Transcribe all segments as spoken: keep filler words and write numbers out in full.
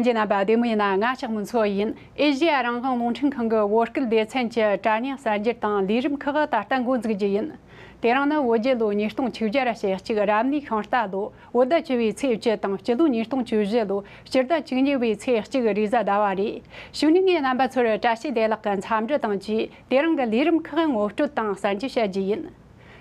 གསན་མཁན་རྣམ་པ་བདེ་མོ་ཡིན་ན། ང་ལྕགས་མོ་མཚོ་ཡིན། ཨེ་ཤེ་ཡ་རང་དབང་རླུང་འཕྲིན་ཁང་གི་བོད་སྐད་སྡེ་ཚན་གྱི་དྲ་བརྙན་གསར་འགྱུར་དང་ལས་རིམ་ཁག་ད་ལྟ་འགོ་འཛུགས་རྒྱུ་ཡིན། དེ་རིང་ནི་བོད་རྒྱལ་ལོ་ཉིས་སྟོང་བཅུ་བརྒྱ་ར་ཞེ་གཅིག་རབ་གནས་ཤིང་རྟ་ལོ། བོད་ཟླ་བཅུ་བའི་ཚེས་བཅུ་དང་། སྤྱི་ལོ་ཉིས་སྟོང་བཅུ་བཞི་ལོ་སྤྱི་ཟླ་བཅུ་གཉིས་པའི་ཚེས་གཅིག་རེས་གཟའ་ཟླ་བ་རེད། གཞུག་ནས་ངས་རྣམ་པ་ཚོར་བཀྲ་ཤིས་བདེ་ལེགས་ཀྱི་འཚམས་འདྲི་དང་བཅས། དེ་རིང་གི་ལས་རིམ་ཁག་ངོ་སྤྲོད་དང་གསར་འགྱུར་བཤད་རྒྱུ་ཡིན།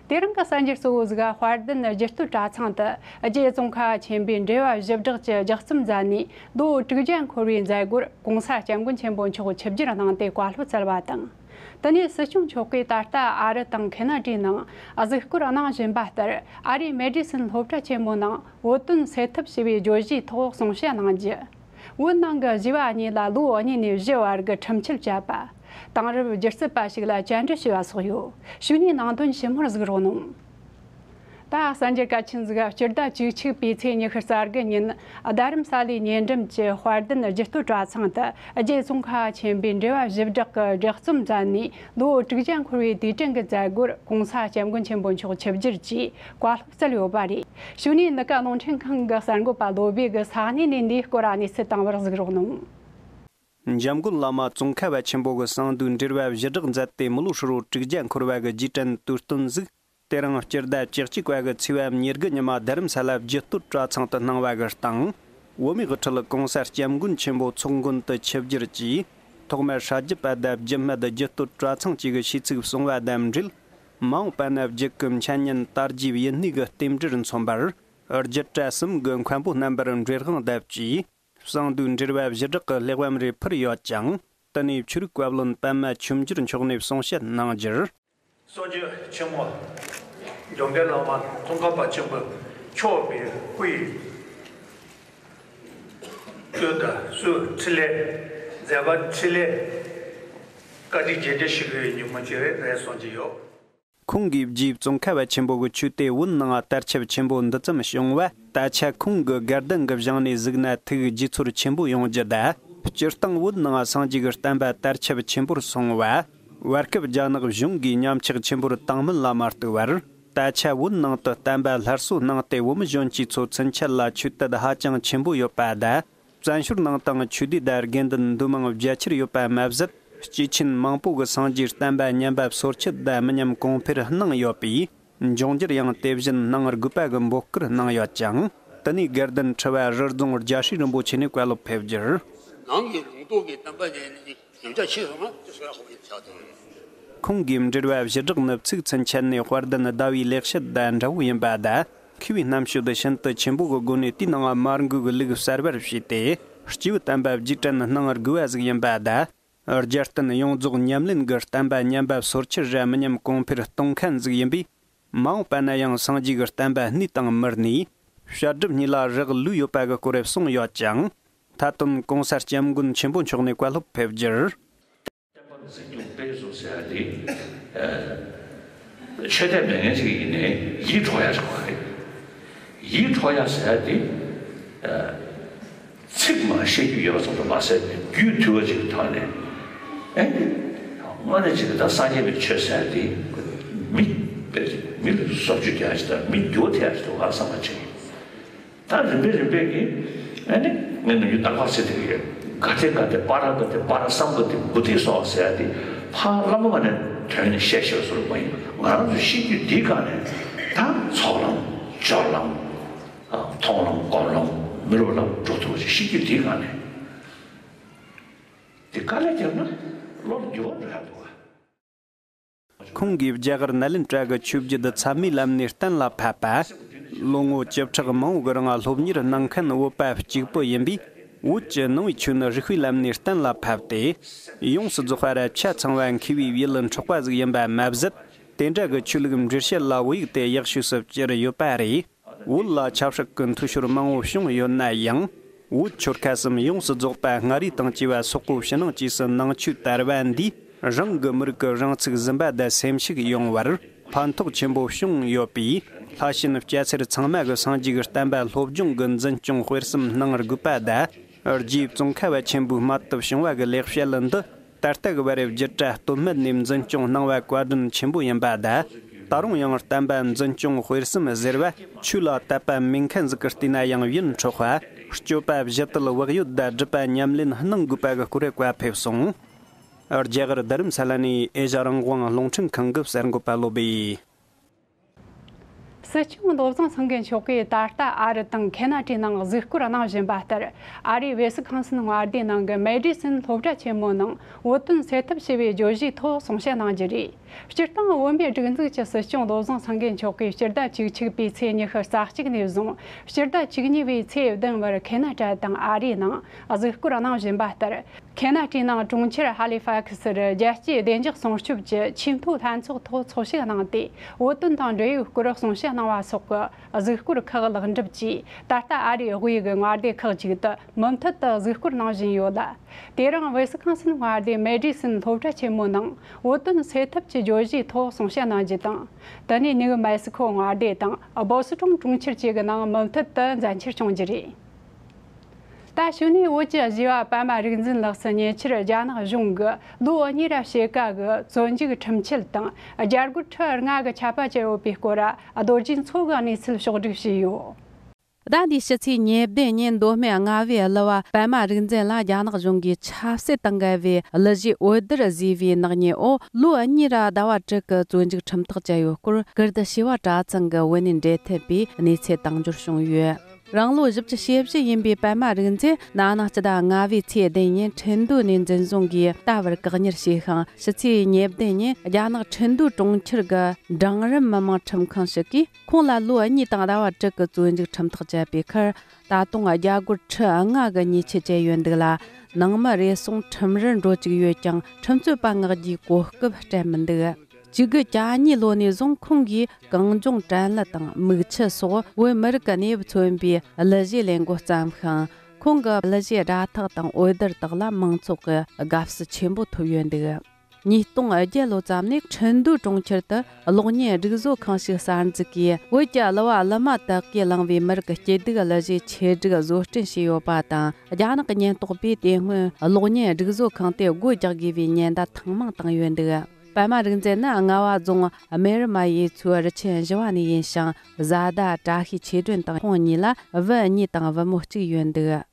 དེ་རིང་གི་གསར་འགྱུར་གཙོ་བོ་ཟིག་དཔལ་ལྡན་རྒྱུད་སྟོད་གྲྭ་ཚང་དུ་རྗེ་ཙོང་ཁ་ཆེན་པོའི་འགྲེལ་པ་བཞི་སྦྲགས་ཀྱི་ལྗགས་རྩོམ་མཛད་ནས་ལོ་དྲུག་བརྒྱ་འཁོར་བའི་མཛད་སྒོར་༸གོང་ས་༸སྐྱབས་མགོན་ཆེན་པོ་མཆོག་ཆིབས་བསྒྱུར་གནང་སྟེ་བཀའ་སློབ་སྩལ་བ་དང་། དེ་ནས་སྲིད་སྐྱོང་མཆོག་གིས་ད་ལྟ་ཨ་རི་དང་ཁེ་ན་ཌའི་ནང་གཟིགས་སྐོར་གནང་བཞིན་པ་ལྟར། ཨ་རིའི་མེ་ཌི་སོན་སློབ་གྲྭ་ཆེན་མོའི་ནང་བོད་དོན་སེལ་ཐབས་ཞེས་པའི་བརྗོད་གཞིའི་ཐོག་གསུང་བཤད་གནང་རྒྱུ། བོད་ནང་གི་གཞིས་པ་གཉིས་ལ་ལོ་གཉིས་ནས་བཞི་བར་གྱི་ཁྲིམས་ཆད་བཅད་པ། དེང་རབས་སྒྱུ་རྩལ་པ་ཞིག་ལ་བཅར་འདྲི་ཞུས་པ་སོགས་ཡོད། གཞུག་ནས་ནང་དོན་ཞིབ་མོར་གཟིགས་རོགས་གནང་། ད་གསར་འགྱུར་གལ་ཆེན་ཟིག་སྤྱི་ཟླ་བཅུ་གཅིག་པའི་ཚེས་ཉི་ཤུ་རྩ་དགུ་ཉིན་རྡ་རམ་ས་ལའི་ཉེ་འགྲམ་གྱི་དཔལ་ལྡན་རྒྱུད་སྟོད་གྲྭ་ཚང་དུ་རྗེ་ཙོང་ཁ་ཆེན་པོའི་འགྲེལ་པ་བཞི་སྦྲགས་ཀྱི་ལྗགས་རྩོམ་མཛད་ནས་ལོ་དྲུག་བརྒྱ་འཁོར་བའི་དུས་དྲན་གྱི་མཛད་སྒོར་༸གོང་ས་༸སྐྱབས་མགོན་ཆེན་པོ་མཆོག་ཆིབས་བསྒྱུར་གྱིས་བཀའ་སློབ་སྩལ་ཡོད་པ་རེད། གཞུག་ནས་འདི་ག་རླུང་འཕྲིན་ཁང་གི་གསར་འགོད་པ་བློ་བྷེ་གིས་ས་གནས་ནས་འདིའི་སྐོར་གནས་ཚུལ་བཏང་བར་གཟིགས་རོགས་གནང་། འཇམ་མགོན་བླ་མ་ཙོང་ཁ་པ་ཆེན་པོ་གི་གསང་འདུས་འགྲེལ་པ་བཞི་སྦྲགས་མཛད་དེ་མི་ལོ་ཧྲིལ་བོ་དྲུག་བརྒྱ་འཁོར་བ་གི་རྗེས་དྲན་དུས་སྟོན་ཟིག་དེ་རིང་སྤྱི་ཟླ་བཅུ་གཅིག་པ་གི་ཚེས་པ་ཉེར་དགུ་ཉི་མ་རྡ་རམ་ས་ལ་རྒྱུད་སྟོད་གྲྭ་ཚང་དུ་གནང་བ་གི་སྟེང་། བོད་མིའི་དབུ་ཁྲིད་༸གོང་ས་༸སྐྱབས་མགོན་ཆེན་པོ་ཚོགས་མགོན་དུ་ཆིབས་བསྒྱུར་གྱིས། ཐོག་མར་ཧྲ་རྒྱུད་པ་དང་རྒྱུད་སྨད་རྒྱུད་སྟོད་གྲྭ་ཚང་བཅས་ཀྱི་ཤིས་ཚིག་གསུང་བ་དང་འབྲེལ། མ་འོངས་པ་ན་རྒྱུད་ཀྱི་འཆད་ཉན་དར་རྒྱས་པའི་ཡུན་གནས་ཀྱི་རྟེན་འབྲེལ་མཚོན་པར། རྒྱུད་གྲྭ་གསུམ་གྱི་མཁན་པོ་རྣམ་པར་འབྲེལ་དབང་དང་བཅས། གསང་འདུས་འགྲེལ་པ་བཞི་སྦྲགས་ཀྱི་གླེགས་བམ་རེ་ཕུལ་ཡོད་ཅིང་། དེ་ནས་ཆོས་རིག་བཀའ་བློན་པདྨ་ཆོས་འགྱུར་མཆོག་ནས་གསུང་བཤད་གནང་རྒྱུར། གསུང་ཆོས་ཆེན་མོ། འཇམ་མགོན་བླ་མ་ཙོང་ཁ་པ་ཆེན་པོ་མཆོག་གི་སྐུ་ཡི་དྲུང་དུ་གསོལ་འཕྲིན་ལས། མཛད་པ་འཕྲིན་ལས། བཀའ་དྲིན་རྗེས་དྲན་ཞུ་གི་ཡོད་ཉིན་མོ་ཅིག་རེད་གསུང་གི་ཡོད། ཁོང་གིས་རྗེ་ཙོང་ཁ་པ་ཆེན་པོ་གི་ཆོས་དེ་བོད་ནང་དར་ཁྱབ་ཆེན་པོ་འདི་ཙམ་བྱུང་བ། ད་ཆ་ཁོང་གི་དགའ་ལྡན་གྱི་བཞེངས་ནས་གཟིགས་ན་ཐུགས་དགྱེས་ཚོར་ཆེན་པོ་ཡོང་རྒྱུ་དང་། སྤྱིར་བཏང་བོད་ནང་སངས་རྒྱས་ཀྱི་བསྟན་པ་དར་ཁྱབ་ཆེན་པོར་སོང་བ། བར་སྐབས་རྒྱ་ནག་གཞུང་གིས་ཉམས་ཆག་ཆེན་པོར་བཏང་མིན་ལ་མ་ལྟོས་པར། ད་ཆ་བོད་ནང་དུ་བསྟན་པ་སླར་གསོ་གནང་སྟེ་བོད་མི་གཞོན་སྐྱེས་ཚོ་ཚུན་ཆད་ལ་ཆོས་དད་ཧ་ཅང་ཆེན་པོ་ཡོད་པ་དང་། བཙན་བྱོལ་ནང་དང་ཆོས་སྡེ་དང་དགེ་འདུན་འདུས་མང་རྒྱ་ཆེར་ཡོད་པ་མ་ཟད། སྐྱེས་ཆེན་མང་པོ་གིས་སངས་རྒྱས་བསྟན་པ་ཉམས་པ་སོར་ཆུད་དང་མི་ཉམས་གོང་འཕེལ་གནང་ཡོད་པས། འབྱུང་འགྱུར་ཡང་དེ་བཞིན་གནང་དགོས་པ་གི་འབོད་སྐུལ་གནང་ཡོད་ཅིང་། དེ་ནས་དགའ་ལྡན་ཁྲི་པ་རི་རྫོང་རྒྱ་ཧྲི་རིན་པོ་ཆེ་ནས་བཀའ་སློབ་ཕེབས་རྒྱུར། ནང་གི་ལུང་རྟོགས་ཀྱི་བསྟན་པ་ཅན་ནི་ཡོན་ཆབ་ཆེ་སོང་ན་དེ་སོ་ཡ་ཧོ་ཡིན་ཆགས་དང་། ཁོང་གིས་འགྲེལ་པ་བཞི་སྦྲགས་ནི་ཚིག་ཚུན་ཆད་ནས་དཔལ་ལྡན་ཟླ་བའི་ལེགས་བཤད་དང་འདྲ་བོ་ཡིན་པ་དང་། མཁས་པའི་རྣམ་དཔྱོད་ཤིན་ཏུ་ཆེན་པོ་གི་སྒོ་ནས་དེའི་ནང་མར་འགོས་ཀྱི་ལུགས་གསར་པར་བྱས་ཏེ། སྐྱེས་བུ་བསྟན་པ་རྒྱས་དྲན་གནང་དགོས་པ་ཟིག་ཡིན་པ་དང་། རྒྱལ་བསྟན་ཡོངས་རྫོགས་ཉམས་ལེན་གྱི་བསྟན་པ་ཉམས་པ་སོར་ཆུད་ར་མི་ཉམས་གོང་འཕེལ་གཏོང་མཁན་ཟིག་ཡིན་པས། མ་འོངས་པ་ན་ཡང་སངས་རྒྱས་ཀྱི་བསྟན་པ་སྣེ་དང་མུར་ནས་བཤད་སྒྲུབ་གཉིས་ལ་རག་ལུས་ཡོད་པ་གི་སྐོར་གསུངས་ཡོད་ཅིང་། མཐའ་དོན་གོང་ས་སྐྱབས་མགོན་ཆེན་པོ་མཆོག་ནས་བཀའ་སློབ་ཕེབས་རྒྱུར། བསྟན་པ་འཛིན་སྐྱོང་སྤེལ་གསུམ་ཟེར་ཡ་དེ། ཆོས་དད་མེད་མཁན་ཞིག་ཡིན་ནའི་ཡིད་འཕྲོག་ཡ་ཞིག་པ་རེད། ཡིད་འཕྲོག་ཡ་ཟེར་ཡ་དེ། ཚིག་མ་བཤད་རྒྱུ་ཡོད་ཙམ་དུ་མ་ཟད་རྒྱུད་ཐུལ་བ་ཅིག་གི་ཐོག་ནས། ཨེ། དངོས་གནས་ཅིག་གི་ད་སངས་རྒྱས་པའི་ཆོས་ཟེར་ཡ་དེ། མི། མི་ལ་བཟོ་བཅོས་རྒྱག་ཡ་ཞིག་དང་མི་འགྱུར་ཐེབས་ཡ་ཞིག་འདུག་ག་བསམ་པ་ཅིག་ད་རིམ་པས་རིམ་པས་ཀྱིས་ཨ་ནི་ངས་ནམ་རྒྱུན་རྟག་པར་ཟེར་དེ་ཡོད། ག་ཏེ་ག་ཏེ་པ་ར་ག་ཏེ་པ་ར་སམ་ག་ཏེ་བུ་ཏེ་སོགས་ཟེར་ཡ་དེ་ཕ་བླ་མ་མ་ནས་དོན་ནི་བཤད་ཤེས་པ་སོགས་མ་ཡིན། ང་རང་ཚོ་ཤེས་རྒྱུ་འདིའི་སྒང་ནས་ད་ཚོགས་ལམ་སྦྱོར་ལམ་མཐོང་ལམ་སྒོམ་ལམ་མི་རོ་ལམ་འགྲོ་ཐུབ་པ་ཞིག་ཤེས་རྒྱུ་འདིའི་སྒང་ནས་དེ་དཀའ་ལས་བརྒྱབ་ན་བློ་ལ་འགྱུར་བ་འགྲོ་ཡ་འདུག་ག་ཁོང་གིས་རྒྱ་གར་ནཱ་ལེནྡྲ་གི་ཆོས་བརྒྱུད་ཚད་མའི་ལམ་ནས་གཏན་ལ་ཕབ་པ། ལོ་ངོ་བཅུ་ཕྲག་མང་བོ་གི་རིང་སློབ་གཉེར་གནང་མཁན་བོད་པ་གཅིག་པུ་ཡིན་པས། བོད་ཀྱི་ནང་པའི་ཆོས་ནི་རིགས་པའི་ལམ་ནས་གཏན་ལ་ཕབ་སྟེ། ཡོངས་སུ་རྫོགས་པ་ར་ཆ་ཚང་བ་མཁས་པའི་ཡིད་ལ་འཕྲོག་པ་ཟིག་ཡིན་པ་མ་ཟད། དེ་འདྲ་གི་ཆོས་ལུགས་འགྲེལ་བཤད་ལ་བོད་ཡིག་དེ་ཡག་ཤོས་སུ་བསྒྱུར་ཡོད་པ་རེད། བོད་ལ་ཆབ་སྲིད་ཀྱི་འཐུས་ཤོར་མང་བོ་བྱུང་ཡོད་ན་ཡང་། བོད་ཆོལ་ཁ་གསུམ་ཡོངས་སུ་རྫོགས་པ་མངའ་རིས་དང་བཅས་པ་སོག་པོའི་ཕྱི་ནང་བཅས་སུ་ནང་ཆོས་དར་བ་འདིས་རང་གི་མི་རིགས་ཀྱི་རང་ཚུགས་ཟིན་པ་དང་སེམས་ཤུགས་ཡོང་བར་ཕན་ཐོགས་ཆེན་པོ་བྱུང་ཡོད་པས། ལྷ་ཞེན་སྐྱ་སེར་ཚང་མ་གིས་སངས་རྒྱས་ཀྱི་བསྟན་པ་སློབ་སྦྱོང་གི་འཛིན་སྐྱོང་དཔེ་གསུམ་གནང་དགོས་པ་དང་། རྗེ་ཙོང་ཁ་པ་ཆེན་པོའི་རྨད་དུ་བྱུང་བ་གི་ལེགས་བཤད་འདི། ད་ལྟ་གི་བར་བརྒྱུད་གྲྭ་སྟོད་སྨད་ནས་འཛིན་སྐྱོང་གནང་བ་བཀའ་དྲིན་ཆེན་པོ་ཡིན་པ་དང་། ད་རུང་ཡང་བསྟན་པ་འཛིན་སྐྱོང་དཔེ་གསུམ་ཟེར་བ་ཆོས་ལ་དད་པ་མེད་མཁན་ཟིག་གིས་བལྟས་ན་ཡང་ཡིད་འཕྲོག་པ། སྤྱོད་པ་བཞི་དེ་ལ་བག་ཡོད་དང་སྒྲུབ་པ་ཉམས་ལེན་གནང་དགོས་པ་གི་སྐོར་བཀའ་ཕེབས་སོང་། རྒྱ་གར་རྡ་རམ་ས་ལ་ནས་ཨེ་ཤ་རང་དབང་རླུང་འཕྲིན་ཁང་གི་གསར་འགོད་པ་བློ་བྷེ། སྲིད་སྐྱོང་བློ་བཟང་སེང་གེ་མཆོག་གིས་ད་ལྟ་ཨ་རི་དང་ཁེ་ན་ཌའི་ནང་གཟིགས་སྐོར་གནང་བཞིན་པ་ལྟར། ཨ་རིའི་ཝེ་སི་ཁོན་སིན་མངའ་སྡེའི་ནང་གི་མེ་ཌི་སིན་སློབ་གྲྭ་ཆེན་མོའི་ནང་བོད་དོན་སེལ་ཐབས་ཞེས་པའི་བརྗོད་གཞིའི་ཐོག་གསུང་བཤད་གནང་རྒྱུ་རེད། སྤྱིར་བཏང་བོད་མིའི་སྒྲིག་འཛུགས་ཀྱི་སྲིད་སྐྱོང་བློ་བཟང་སེང་གེ་མཆོག་གིས་སྤྱི་ཟླ་བཅུ་གཅིག་པའི་ཚེས་ཉི་ཤུ་རྩ་གཅིག་ནས་བཟུང་སྤྱི་ཟླ་བཅུ་གཉིས་པའི་ཚེས་བདུན་བར་ཁེ་ན་ཌ་དང་ཨ་རིའི་ནང་གཟིགས་སྐོར་གནང་བཞིན་པ་ལྟར། ཁེ་ན་ཌའི་ནང་གྲོང་ཁྱེར་ཧ་ལི་ཕ་ཁི་སིར་རྒྱལ་སྤྱིའི་བདེ་འཇགས་སྲུང་སྐྱོབ་ཀྱི་ཆེས་མཐོའི་ལྷན་ཚོགས་ཐོག་ཚོགས་ཞུགས་གནང་སྟེ། བོད་དོན་དང་འབྲེལ་ཡོད་སྐོར་གསུང་བཤད་གནང་བ་སོགས་ཀྱི་གཟིགས་སྐོར་ཁག་ལེགས་འགྲུབ་ཀྱིས། ད་ལྟ་ཨ་རིའི་དབུས་ཀྱི་མངའ་སྡེ་ཁག་ཅིག་ཏུ་མུ་མཐུད་དུ་གཟིགས་སྐོར་གནང་བཞིན་ཡོད་ལ། དེ་རིང་ཝེ་སི་ཁོན་སིན་མངའ་སྡེའི་མེ་ཌི་སིན་སློབ་གྲྭ་ཆེན་མོའི་ནང་བོད་དོན་སེལ་ཐབས་ཀྱི་བརྗོད་གཞིའི་ཐོག་གསུང་བཤད་གནང་རྒྱུ་དང་། དེ་ནས་ནིའུ་མེག་སི་ཁོ་མངའ་སྡེ་དང་བོ་སི་ཊོན་གྲོང་ཁྱེར་བཅས་ཀྱི་ནང་མུ་མཐུད་དུ་མཛད་འཆར་བྱུང་རྒྱུ་རེད། ད་གཞུག་ནས་བོད་ཀྱི་གཞས་པ་པད་མ་རིག་འཛིན་ལགས་སུ་ཉེ་ཆར་རྒྱ་ནག་གཞུང་གིས་ལོ་གཉིས་ར་ཕྱེད་ཀ་གི་བཙོན་འཇུག་ཁྲིམས་ཆད་དང་རྒྱ་སྒོར་ཁྲི་ལྔ་གི་ཆད་པ་བཅད་ཡོད་པའི་སྐོར། རྡོ་རྗེ་མཚོ་གིས་གནས་ཚུལ་ཕྱོགས་བསྒྲིགས་བྱས་ཡོད། ཟླ་འདིའི་ཕྱི་ཚེས་ཉེར་བདུན་ཉིན་མདོ་སྨད་རྔ་བའི་གླུ་བ་པད་མ་རིག་འཛིན་ལ་རྒྱ་ནག་གཞུང་གིས་ཆབ་སྲིད་དང་འགལ་བའི་གླུ་གཞས་འོད་སྡེར་བཟོས་པའི་ནག་ཉེས་འོག་ལོ་གཉིས་ར་ཟླ་བ་དྲུག་གི་བཙོན་འཇུག་ཁྲིམས་ཐག་བཅད་ཡོད་སྐོར། ཀིརྟི་བྱེས་པ་གྲྭ་ཚང་གི་བོད་གནས་འབྲེལ་མཐུད་པས་གནས་ཚུལ་དང་འབྱོར་བྱུང་ཡོད། རང་ལོ་བཞི་བཅུ་ཞེ་བཞི་ཡིན་པའི་པད་མ་རིག་འཛིན་ན་ནིང་སྤྱི་ཟླ་ལྔ་པའི་ཚེས་བདུན་ཉིན་ཁྲིན་ཏུའུ་ནས་འཛིན་བཟུང་གིས་ལྟ་བར་བཀག་ཉར་བྱས་ཤིང་། ཕྱི་ཚེས་ཉེར་བདུན་ཉིན་རྒྱ་ནག་ཁྲིན་ཏུའུ་གྲོང་ཁྱེར་གྱི་འབྲིང་རིམ་མི་དམངས་ཁྲིམས་ཁང་ཞིག་གིས་ཁོང་ལ་ལོ་གཉིས་དང་ཟླ་བ་དྲུག་གི་བཙོན་འཇུག་ཁྲིམས་ཐག་བཅད་པའི་ཁར། ད་དུང་རྒྱ་སྒོར་ཁྲི་ལྔ་གི་ཉེས་ཆད་བཅད་ཡོད་འདུག་ལ། ནང་མི་རེ་ཟུང་ཁྲིམས་རར་འགྲོ་བཅུག་ཡོད་ཀྱང་། ཁྲིམས་རྩོད་པ་མངགས་རྒྱུའི་གོ་སྐབས་སྤྲད་མི་འདུག། གཅིག་དགུ་གྱ་གཉིས་ལོ་ནས་བཟུང་ཁོང་གིས་གངས་ལྗོངས་དྲན་གླུ་དང་མིག་ཆུ་སོགས་བོད་མི་རིགས་ཀྱི་གནས་བབ་མཚོན་པའི་གླུ་གཞས་ལེན་འགོ་བརྩམས་ཤིང་། ཁོང་གི་གླུ་གཞས་སྒྲ་ཐག་དང་འོད་སྡེར་དག་ལ་མང་ཚོགས་ཀྱི་དགའ་བསུ་ཆེན་པོ་ཐོབ་ཡོད་འདུག། ཉིས་སྟོང་བརྒྱད་ལོ་ཙམ་ནས་ཁྲིན་ཏུའུ་གྲོང་ཁྱེར་དུ་གློག་བརྙན་སྒྲིག་བཟོ་ཁང་ཞིག་གསར་འཛུགས་ཀྱིས། བོད་ཀྱི་གླུ་བ་གླུ་མ་དག་གིས་བླངས་པའི་མི་རིགས་ཀྱི་སྐྱིད་སྡུག་གླུ་གཞས་ཆེད་སྒྲིག་བཟོ་སྐྲུན་བྱས་ཡོད་པ་དང་། རྒྱ་ནག་གི་ཉེན་རྟོག་པས་དེ་སྔོན་གློག་བརྙན་སྒྲིག་བཟོ་ཁང་དེ་སྒོ་རྒྱག་དགོས་པའི་ཉེན་བརྡ་ཐེངས་མང་བཏང་ཡོད་འདུག། པད་མ་རིག་འཛིན་ནི་རྔ་བ་རྫོང་སྨེ་རི་མ་ཡུལ་ཚོའི་རུ་ཆེན་བཞི་བ་ནས་ཡིན་ཞིང་། བཟའ་ཟླ་བཀྲ་ཤིས་ཆོས་སྒྲོན་དང་ཁོང་གཉིས་ལ་བུ་གཉིས་དང་བུ་མོ་གཅིག་ཡོད་འདུག།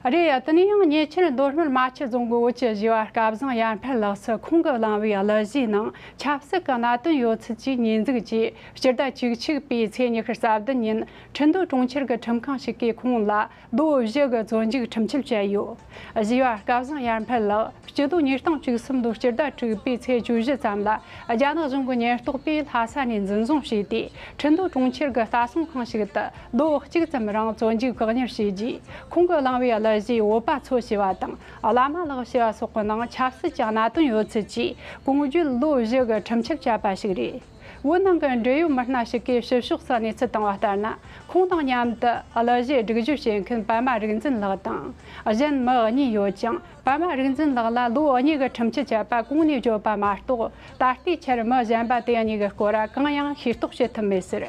རེད། དེ་ནས་ཡང་ཉེ་ཆར་མདོ་སྨད་རྨ་ཆུ་རྫོང་གི་བོད་ཀྱི་གཞས་པ་སྐལ་བཟང་ཡར་འཕེལ་ལགས་སུ་ཁོང་གིས་བླངས་པའི་གླུ་གཞས་ནང་ཆབ་སྲིད་ཀྱི་གནད་དོན་ཡོད་ཚུལ་གྱི་ཉེས་འཛུགས་ཀྱིས། སྤྱི་ཟླ་བཅུ་གཅིག་པའི་ཚེས་ཉི་ཤུ་རྩ་བདུན་ཉིན་ཁྲིན་ཏུའུ་གྲོང་ཁྱེར་གྱི་ཁྲིམས་ཁང་ཞིག་གིས་ཁོང་ལ་ལོ་བཞི་གི་བཙོན་འཇུག་ཁྲིམས་ཆད་བཅད་ཡོད། གཞས་པ་སྐལ་བཟང་ཡར་འཕེལ་ལགས་སྤྱི་ལོ་ཉིས་སྟོང་བཅུ་གསུམ་ལོའི་སྤྱི་ཟླ་དྲུག་པའི་ཚེས་བཅུ་བཞི་ཙམ་ལ་རྒྱ་ནག་གཞུང་གི་ཉེན་རྟོག་པས་ལྷ་ས་ནས་འཛིན་བཟུང་བྱས་ཏེ། ཁྲིན་ཏུའུ་གྲོང་ཁྱེར་གྱི་ལྟ་སྲུང་ཁང་ཞིག་ཏུ་ལོ་གཅིག་ཙམ་རིང་བཙོན་འཇུག་བཀག་ཉར་བྱས་རྗེས། ཁོང་གིས་བླངས་པའི་གླུ་གཞས་བོད་པ་ཚོ་ཞེས་པ་དང་། བླ་མ་ལགས་ཞེས་པ་སོགས་ཀྱི་ནང་ཆབ་སྲིད་ཀྱི་གནད་དོན་ཡོད་ཚུལ་གྱིས་གོང་བརྗོད་ལོ་བཞི་གི་ཁྲིམས་ཆད་བཅད་པ་ཞིག་རེད། བོད་ནང་གི་འབྲེལ་ཡོད་མི་སྣ་ཞིག་གིས་ཕྱི་ཕྱོགས་སུ་གནས་ཚུལ་བཏང་བ་ལྟར་ན། ཁོང་དང་མཉམ་དུ་གླུ་གཞས་སྒྲིག་གཞི་བྱེད་མཁན་པད་མ་རིག་འཛིན་ལགས་དང་། གཞན་མི་གཉིས་ཡོད་ཅིང་། པད་མ་རིག་འཛིན་ལགས་ལ་ལོ་གཉིས་ཀྱི་ཁྲིམས་ཆད་བཅད་པ་གོང་ནས་བརྗོད་པ་མ་གཏོགས། ད་ལྟའི་ཆར་མི་གཞན་པ་དེ་གཉིས་ཀྱི་སྐོར་གང་ཡང་ཤེས་རྟོགས་བྱེད་ཐུབ་མེད་ཟེར།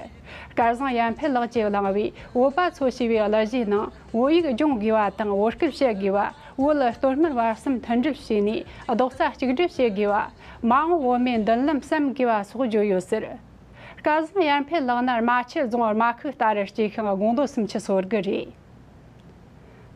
སྐལ་བཟང་ཡར་འཕེལ་ལགས་ཀྱིས་བླངས་པའི་བོད་པ་ཚོ་ཞེས་པའི་གླུ་གཞས་ནང་བོད་ཡིག་སྦྱོང་དགོས་པ་དང་། བོད་སྐད་བཤད་དགོས་པ། བོད་སྟོད་སྨད་བར་གསུམ་མཐུན་སྒྲིལ་བྱས་ནས་རྡོག་རྩ་གཅིག་སྒྲིལ་བྱེད་དགོས་པ། མ་འོངས་བོད་མིའི་མདུན་ལམ་བསམ་དགོས་པ་སོགས་བརྗོད་ཡོད་ཟེར། སྐལ་བཟང་ཡར་འཕེལ་ལགས་ནི་རྨ་ཆུ་རྫོང་རྨ་ཁུལ་རྟ་རུ་སྐྱེས་ཤིང་དགུང་ལོ་སུམ་ཅུ་སོ་དགུ་རེད།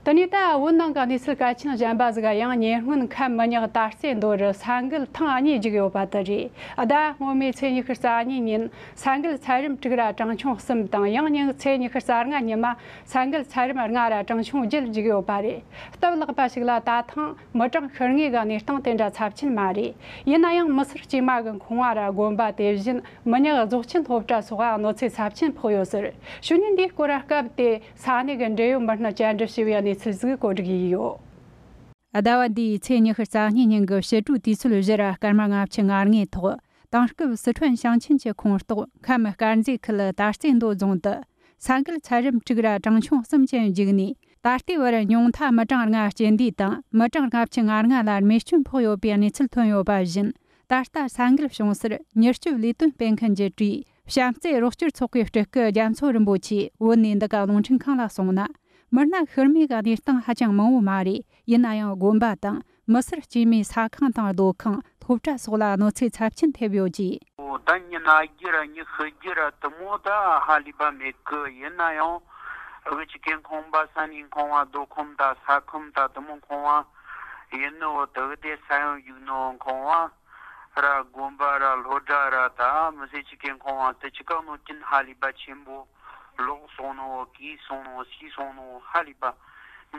དེ་ནས་ད་བོད་ནང་གི་གནས་ཚུལ་གལ་ཆེན་གཞན་པ་ཟིག་ཡང་ཉེ་སྔོན་ཁམས་མི་ཉག་དར་རྩེ་མདོ་རུ་ས་འགུལ་ཐེངས་གཉིས་བརྒྱུད་ཡོད་པ་དེ་རེད། ཟླ་སྔོན་མའི་ཚེས་ཉི་ཤུ་རྩ་གཉིས་ཉིན་ས་འགུལ་ཚད་རིམ་དྲུག་ར་གྲངས་ཆུང་གསུམ་དང་། ཡང་སྙིང་ཚེས་ཉི་ཤུ་རྩ་ལྔ་ཉིན་མ་ས་འགུལ་ཚད་རིམ་ལྔ་ར་གྲངས་ཆུང་བརྒྱད་བརྒྱུད་ཡོད་པ་རེད། སྟབས་ལེགས་པ་ཞིག་ལ་ད་ཐེངས་མི་གྲངས་ཤི་རྨས་ཀྱི་གནས་སྟངས་དེ་འདྲ་ཚབས་ཆེན་མ་རེད། ཡིན་ན་ཡང་མི་སེར་དཀྱུས་མ་གི་འཁོར་བ་ར་དགོན་པ་དེ་བཞིན་མི་ཉག་རྫོགས་ཆེན་སློབ་གྲྭ་སོགས་གནོད་འཚེ་ཚབས་ཆེན་ཕོག་ཡོད་ཟེར། གཞུག་ནས་འདིའི་སྐོར་སྐབས་དེའི་ས་གནས་ཀྱི་འབྲེལ་ཡོད་མི་སྣ་བཅར་འདྲི་ཞུས་པའི་གནས་ཚུལ་ཞིག་གོ་སྒྲིག་ཡིན་ཡོད། ཟླ་བ་འདིའི་ཚེས་ཉི་ཤུ་རྩ་གཉིས་ཉིན་གྱི་ཕྱི་དྲོའི་དུས་ཚོད་བཞི་ར་སྐར་མ་ལྔ་བཅུ་ང་ལྔའི་ཐོག་དེང་སྐབས་སི་ཁྲོན་ཞིང་ཆེན་གྱི་ཁོངས་གཏོགས་ཁམས་དཀར་མཛེས་ཁུལ་དར་རྩེ་མདོ་རྫོང་དུ་ས་འགུལ་ཚད་རིམ་དྲུག་ར་གྲངས་ཆུང་གསུམ་ཅན་བརྒྱུད་ནས། ད་ལྟའི་བར་ཉུང་མཐའ་མི་གྲངས་ལྔ་སྐྱེ་འདས་དང་། མི་གྲངས་ལྔ་བཅུ་ང་ལྔ་ལ་རྨས་སྐྱོན་ཕོག་ཡོད་པའི་གནས་ཚུལ་ཐོན་ཡོད་པ་བཞིན། ད་ལྟ་ས་འགུལ་བྱུང་སར་མྱུར་སྐྱོབ་ལས་དོན་སྤེལ་མཁན་གྱི་གྲས་བྱམས་བརྩེ་རོགས་སྐྱོར་ཚོགས་པའི་སྤྲུལ་སྐུ་རྒྱ་མཚོ་རིན་པོ་ཆེས་བོད་ནས་འདི་ག་རླུང་འཕྲིན་ཁང་ལ་གསུངས་ན། མི་སྣ་ཤི་རྨས་ཀྱི་གནས་སྟངས་ཧ་ཅང་མང་བོ་མ་རེད། ཡིན་ན་ཡང་དགོན་པ་དང་མི་སེར་དཀྱུས་མའི་ས་ཁང་དང་སྡོད་ཁང་། སློབ་གྲྭ་སོགས་ལ་གནོད་འཚེ་ཚབས་ཆེན་ཐེབས་ཡོད་ཅེས། ད་མྱི་ན་རྒྱུ་ར་མྱི་ཤི་རྒྱུ་ར་དེ་མོ་ད་ཧ་ལས་པ་མེད་གི། ཡིན་ན་ཡང་ ཨ་གི་ཅི་ཀེ་ཁང་པ་ས་ནི་ཁང་བ་རྡོ་ཁང་ད་ས་ཁང་ད་དེ་མོ་ཁང་བ་ཡིན་ནོ་དེ་གི་དེ་ས་ཡོམ་བཞུགས་ནོ་ཁང་བ་ར་དགོན་པ་ར་སློབ་གྲྭ་ར་ད་མི་སེར་ཅི་ཀེ་ཁང་བ་དེ་ཅི་གང་ནོ་ཀིན་ཧ་ལི་པ་ཆེན་པོ་ལོག་སོང་ནོ་གིས་སོང་ནོ་སི་སོང་ནོ་ཧ་ལི་པ་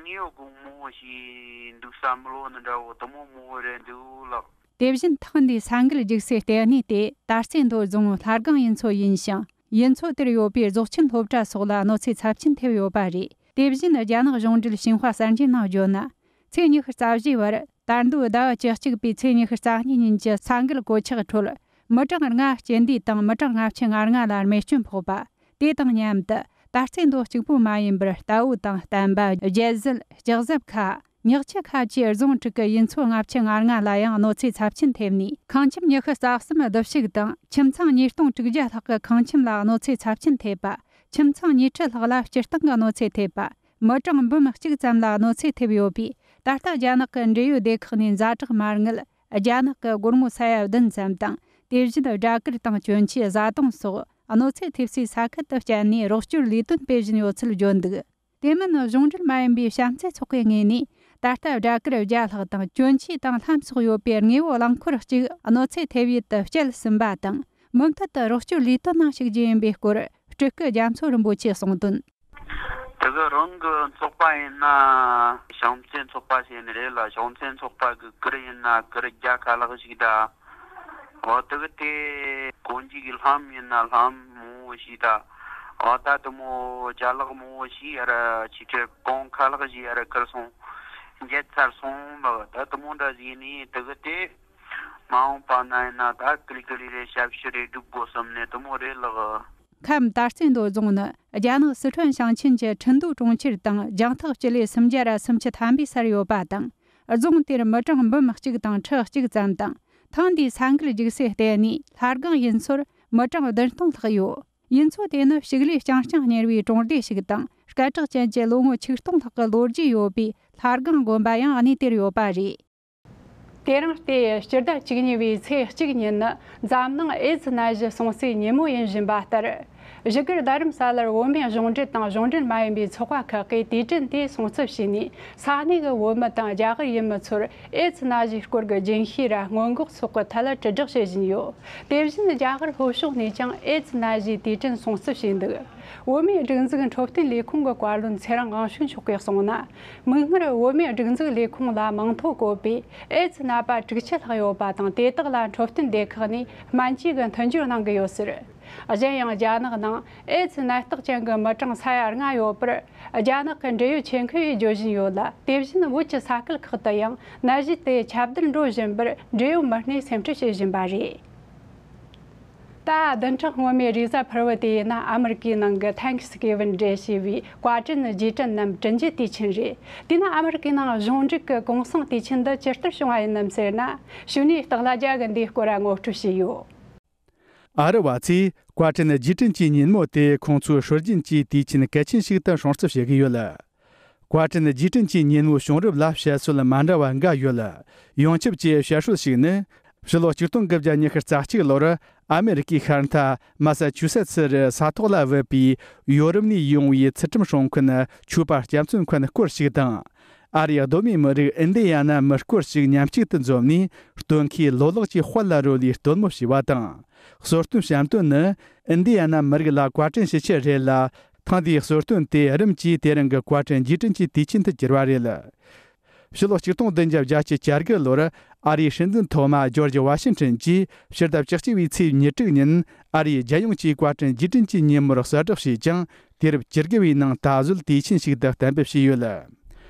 ངེའོ་དགོང་མོ་ཞིག་འདུག་ས་མི་ལོ་ནི་འདྲ་བོ་དེ་མོ་མོ་རེད་འདུག་ལགས། དེ་བཞིན་ཐེངས་འདིའི་ས་འགུལ་རྒྱུག་སའི་ལྟེ་གནས་དེ་དར་རྩེ་མདོ་རྫོང་ལྷ་སྒང་ཡུལ་ཚོ་ཡིན་ཞིང་། ཡུལ་ཚོ་དེར་ཡོད་པའི་རྫོགས་ཆེན་སློབ་གྲྭ་སོགས་ལ་གནོད་འཚེ་ཚབས་ཆེན་ཐེབས་ཡོད་པ་རེད། དེ་བཞིན་རྒྱ་ནག་གཞུང་འབྲེལ་ཤིན་ཧྭ་གསར་འགྱུར་ནང་བརྗོད་ན། ཚེས་ཉི་ཤུ་རྩ་བཞིའི་བར་ད་ལྟའི་ཟླ་བ་བཅུ་གཅིག་པའི་ཚེས་ཉི་ཤུ་རྩ་གཉིས་ཉིན་གྱི་ས་འགུལ་གོད་ཆག་ཁྲོད། མི་གྲངས་ལྔ་སྐྱེ་འདས་དང་མི་གྲངས་ལྔ་བཅུ་ང་ལྔ་ལ་རྨས་སྐྱོན་ཕོག་པ། དེ་དང་མཉམ་དུ་དར་རྩེ་མདོ་གཅིག་པུ་མ་ཡིན་པར་རྟའུ་དང་བསྟན་པ། རྒྱལ་ཟིལ། སྤྱི་གཟབ་ཁ། ཉག་ཆུ་ཁ་བཅས་རྫོང་དྲུག་གི་ཡུལ་ཚོ་ལྔ་བཅུ་ང་ལྔ་ལ་ཡང་གནོད་འཚེ་ཚབས་ཆེན་ཐེབས་ནས། ཁང་ཁྱིམ་ཉི་ཤུ་རྩ་གསུམ་བསྡུ་བཞུགས་དང་། ཁྱིམ་ཚང་ཉིས་སྟོང་དྲུག་བརྒྱ་ལྷག་གི་ཁང་ཁྱིམ་ལ་གནོད་འཚེ་ཚབས་ཆེན་ཐེབས་པ། ཁྱིམ་ཚང་ཉི་ཁྲི་ལྷག་ལ་སྤྱིར་བཏང་གི་གནོད་འཚེ་ཐེབས་པ། མི་གྲངས་འབུམ་གཅིག་ཙམ་ལ་གནོད་འཚེ་ཐེབས་ཡོད་པས། ད་ལྟ་རྒྱ་ནག་གི་འབྲེལ་ཡོད་སྡེ་ཁག་ནས་ཛ་དྲག་མ་དངུལ། རྒྱ་ནག་གི་སྒོར་མོ་ས་ཡ་བདུན་ཙམ་དང་། དེ་བཞིན་སྦྲ་གུར་དང་གྱོན་ཆས་བཟའ་བཏུང་སོགས་གནོད་འཚེ་ཐེབས་སའི་ས་ཁུལ་དུ་བསྐྱལ་ནས་རོགས་སྐྱོར་ལས་དོན་སྤེལ་བཞིན་ཡོད་ཚུལ་བརྗོད་འདུག། དེ་མིན་གཞུང་འབྲེལ་མ་ཡིན་པའི་བྱམས་བརྩེ་ཚོགས་པའི་ངོས་ནས། ད་ལྟ་སྦྲ་གུར་བརྒྱ་ལྷག་དང་གྱོན་ཆས་དང་ལྷམ་སོགས་ཡོད་པའི་དངོས་པོ་རླངས་འཁོར་གཅིག་གནོད་འཚེ་ཐེབས་ཡུལ་དུ་བསྐྱལ་ཟིན་པ་དང་། མུ་མཐུད་དུ་རོགས་སྐྱོར་ལས་དོན་ནང་ཞུགས་རྒྱུ་ཡིན་པའི་སྐོར། སྤྲུལ་སྐུ་རྒྱ་མཚོ་རིན་པོ་ཆེས་གསུངས་དོན། དེ་གི་རང་གི་ཚོགས་པ་ཡིན་ན་བྱམས་བརྩེ་ཚོགས་པ་ཟེར་ནི་རེད་ལ། བྱམས་བརྩེ་ཚོགས་པ་གི་གུར་ཡིན་ན་གུར་བརྒྱ་ཁ་ལག་ཞིག་ད། འོ་དེ་གི་དེ་གོན་རྒྱུ་གི་ལྷམ་ཡིན་ན་ལྷམ་མང་བོ་ཞིག་ད། འོ་ད་དེ་མོ་ཅ་ལག་མང་བོ་ཞིག་ཡར་ཕྱི་ཁྲི་གང་ཁ་ལག་ཞིག་ཡར་ཁུར་སོང་། འགྱེལ་ཚར་སོང་མ་ད་དེ་མོ་འདྲ་ཟིག་ནི་དེ་གི་དེ། མ་འོངས་པ་ན་ཡིན་ན་ད་ཀི་ལི་ཀི་ལི་རེ་ཞབས་ཞུ་རེ་སྒྲུབ་དགོས་བསམ་ནས་དེ་མོ་རེད་ལགས། ཁམས་དར་རྩེ་མདོ་རྫོང་ནི་རྒྱ་ནག་སི་ཁྲོན་ཞིང་ཆེན་གྱི་ཁྲིན་ཏུའུ་གྲོང་ཁྱེར་དང་རྒྱང་ཐག་སྤྱི་ལེ་སུམ་བརྒྱ་ར་སུམ་ཅུ་ཐམ་པའི་སར་ཡོད་པ་དང་། རྫོང་དེར་མི་གྲངས་འབུམ་གཅིག་དང་ཁྲི་གཅིག་ཙམ་དང་། ཐེངས་འདིའི་ས་འགུལ་རྒྱུག་སའི་ལྟེ་གནས་ལྷ་སྒང་ཡུལ་ཚོར་མི་གྲངས་བདུན་སྟོང་ལྷག་ཡོད། ཡུལ་ཚོ་དེ་ནི་ཕྱུགས་ལས་རྐྱང་རྐྱང་གཉེར་བའི་གྲོང་སྡེ་ཞིག་དང་། སྐད་གྲགས་ཅན་གྱི་ལོ་ངོ་ཆིག་སྟོང་ལྷག་གི་ལོ་རྒྱུས་ཡོད་པའི་ལྷ་སྒང་དགོན་པ་ཡང་གནས་དེར་ཡོད་པ་རེད། དེ་རིང་སྟེ་སྤྱི་ཟླ་བཅུ་གཉིས་པའི་ཚེས་གཅིག་ཉིན་ནི་འཛམ་གླིང་ཨེ་ཙི་ནད་གཞི་སྲུང་སའི་ཉིན་མོ་ཡིན་བཞིན་པ་ལྟར། བཞུགས་སྒར་རྡ་རམ་ས་ལར་བོད་མིའི་གཞུང་འབྲེལ་དང་གཞུང་འབྲེལ་མ་ཡིན་པའི་ཚོགས་པ་ཁག་གིས་དུས་དྲན་དེ་སྲུང་བརྩི་བྱས་ནས། ས་གནས་ཀྱི་བོད་མི་དང་རྒྱ་གར་ཡུལ་མི་ཚོར་ཨེ་ཙི་ནད་གཞིའི་སྐོར་གྱི་རྒྱུན་ཤེས་ར་སྔོན་འགོག་སོགས་ཀྱི་ཐད་དྲིལ་བསྒྲགས་བྱེད་བཞིན་ཡོད། དེ་བཞིན་རྒྱ་གར་ལྷོ་ཕྱོགས་ནས་ཀྱང་ཨེ་ཙི་ནད་གཞིའི་དུས་དྲན་སྲུང་བརྩི་བྱས་འདུག། བོད་མིའི་སྒྲིག་འཛུགས་འཕྲོད་བསྟེན་ལས་ཁུངས་ཀྱི་བཀའ་བློན་ཚེ་རིང་དབང་ཕྱུག་མཆོག་གིས་གསུངས་ན། མིག་སྔར་བོད་མིའི་སྒྲིག་འཛུགས་ལས་ཁུངས་ལ་མིང་ཐོ་བཀོད་པའི་ཨེ་ཙི་ནད་པ་དྲུག་ཅུ་ལྷག་ཡོད་པ་དང་། དེ་དག་ལ་འཕྲོད་བསྟེན་སྡེ་ཁག་ནས་སྨན་བཅོས་ཀྱི་མཐུན་འགྱུར་གནང་གི་ཡོད་ཟེར། གཞན་ཡང་རྒྱ་ནག་ནང་ཨེ་ཙི་ནད་རྟགས་ཅན་གྱི་མི་གྲངས་ས་ཡ་ལྔ་ཡོད་པར་རྒྱ་ནག་གི་འབྲེལ་ཡོད་ཆེད་མཁས་པས་བརྗོད་བཞིན་ཡོད་ལ། དེ་བཞིན་བོད་ཀྱི་ས་ཁུལ་ཁག་ཏུ་ཡང་ནད་གཞི་དེ་ཁྱབ་གདལ་འགྲོ་བཞིན་པར་འབྲེལ་ཡོད་མི་སྣས་སེམས་ཁྲལ་བྱེད་བཞིན་པ་རེད། ད་བདུན་ཕྲག་སྔོན་མའི་རེས་གཟའ་ཕུར་བུ་དེ་ཡིན་ན། ཨ་མི་རི་ཀའི་ནང་གི་Thanksgiving Day ཞེས་པའི་བཀའ་དྲིན་རྗེས་དྲན་ནམ་དྲིན་རྗེས་དུས་ཆེན་རེད། དེས་ན་ཨ་མི་རི་ཀའི་ནང་གཞུང་འབྲེལ་གྱི་གུང་སེང་དུས་ཆེན་འདི་ཇི་ལྟར་བྱུང་བ་ཡིན་ནམ་ཟེར་ན། གཞུག་ནས་སྟག་ལྷ་རྒྱལ་གྱིས་འདིའི་སྐོར་ངོ་སྤྲོད་བྱས་ཡོད། ཨ་རི་བ་ཚོས་བཀའ་དྲིན་རྗེས་དྲན་གྱི་ཉིན་མོ་དེ་ཁོང་ཚོའི་སྲོལ་རྒྱུན་གྱི་དུས་ཆེན་གལ་ཆེན་ཞིག་ཏུ་སྲུང་བརྩི་བྱེད་ཀྱི་ཡོད། བཀའ་དྲིན་རྗེས་དྲན་གྱི་ཉིན་མོའི་བྱུང་རབས་ལ་བཤད་སྲོལ་མ་འདྲ་བ་འགའ་ཡོད། ཡོངས་ཁྱབ་ཀྱི་བཤད་སྲོལ་ཞིག་ནི། ཕྱི་ལོ་ཆིག་སྟོང་དགུ་བརྒྱ་ཉི་ཤུ་རྩ་གཅིག་ལོར་ཨ་མེ་རི་ཀའི་ཤར་མཐའ་མ་ས་ཆུ་སེ་ཚི་རི་ས་ཐོག་ལ་བུད་པའི་ཡོ་རོབ་ནས་ཡོང་བའི་ཚུལ་ཁྲིམས་སྲུང་མཁན་ཆོས་པ་རྒྱ་མཚོ་མཁན་སྐོར་ཞིག་དང་། ཨ་རིའི་གདོད་མའི་མི་རིགས་ཨིན་ཌི་ཡ་ན་མི་སྐོར་ཞིག་མཉམ་གཅིག་ཏུ་འཛོམས་ནས། སྟོན་ཁའི་ལོ་ལེགས་ཀྱི་དཔལ་ལ་རོལ་བའི་སྟོན་མོ་བྱས་པ་དང་། གསོལ་སྟོན་བཤམས་དོན་ནི་ཨིན་ཌི་ཡ་ན་མི་རིགས་ལ་བཀའ་དྲིན་ཞུ་ཆེད་རེད་ལ། ཐེངས་འདིའི་གསོལ་སྟོན་དེ་རིམ་གྱིས་དེ་རིང་གི་བཀའ་དྲིན་རྗེས་དྲན་གྱི་དུས་ཆེན་དུ་གྱུར་བ་རེད། ཕྱི་ལོ་ཆིག་སྟོང་བདུན་བརྒྱ་བརྒྱད་ཅུ་གྱ་དགུ་ལོར་ཨ་རིའི་སྲིད་འཛིན་ཐོག་མ་ཇོར་ཇི་ཝ་ཤིང་ཊོན་གྱིས་ཕྱི་ཟླ་བཅུ་གཅིག་པའི་ཚེས་ཉེར་དྲུག་ཉིན་ཨ་རིའི་རྒྱལ་ཡོངས་ཀྱི་བཀའ་དྲིན་རྗེས་དྲན་གྱི་ཉིན་མོར་གསལ་བསྒྲགས་བྱས་ཀྱང་། དུས་རབས་བཅུ་དགུ་བའི་ནང་ད་གཟོད་དུས་ཆེན་ཞིག་ཏུ་གཏན་འབེབས་བྱས་ཡོད།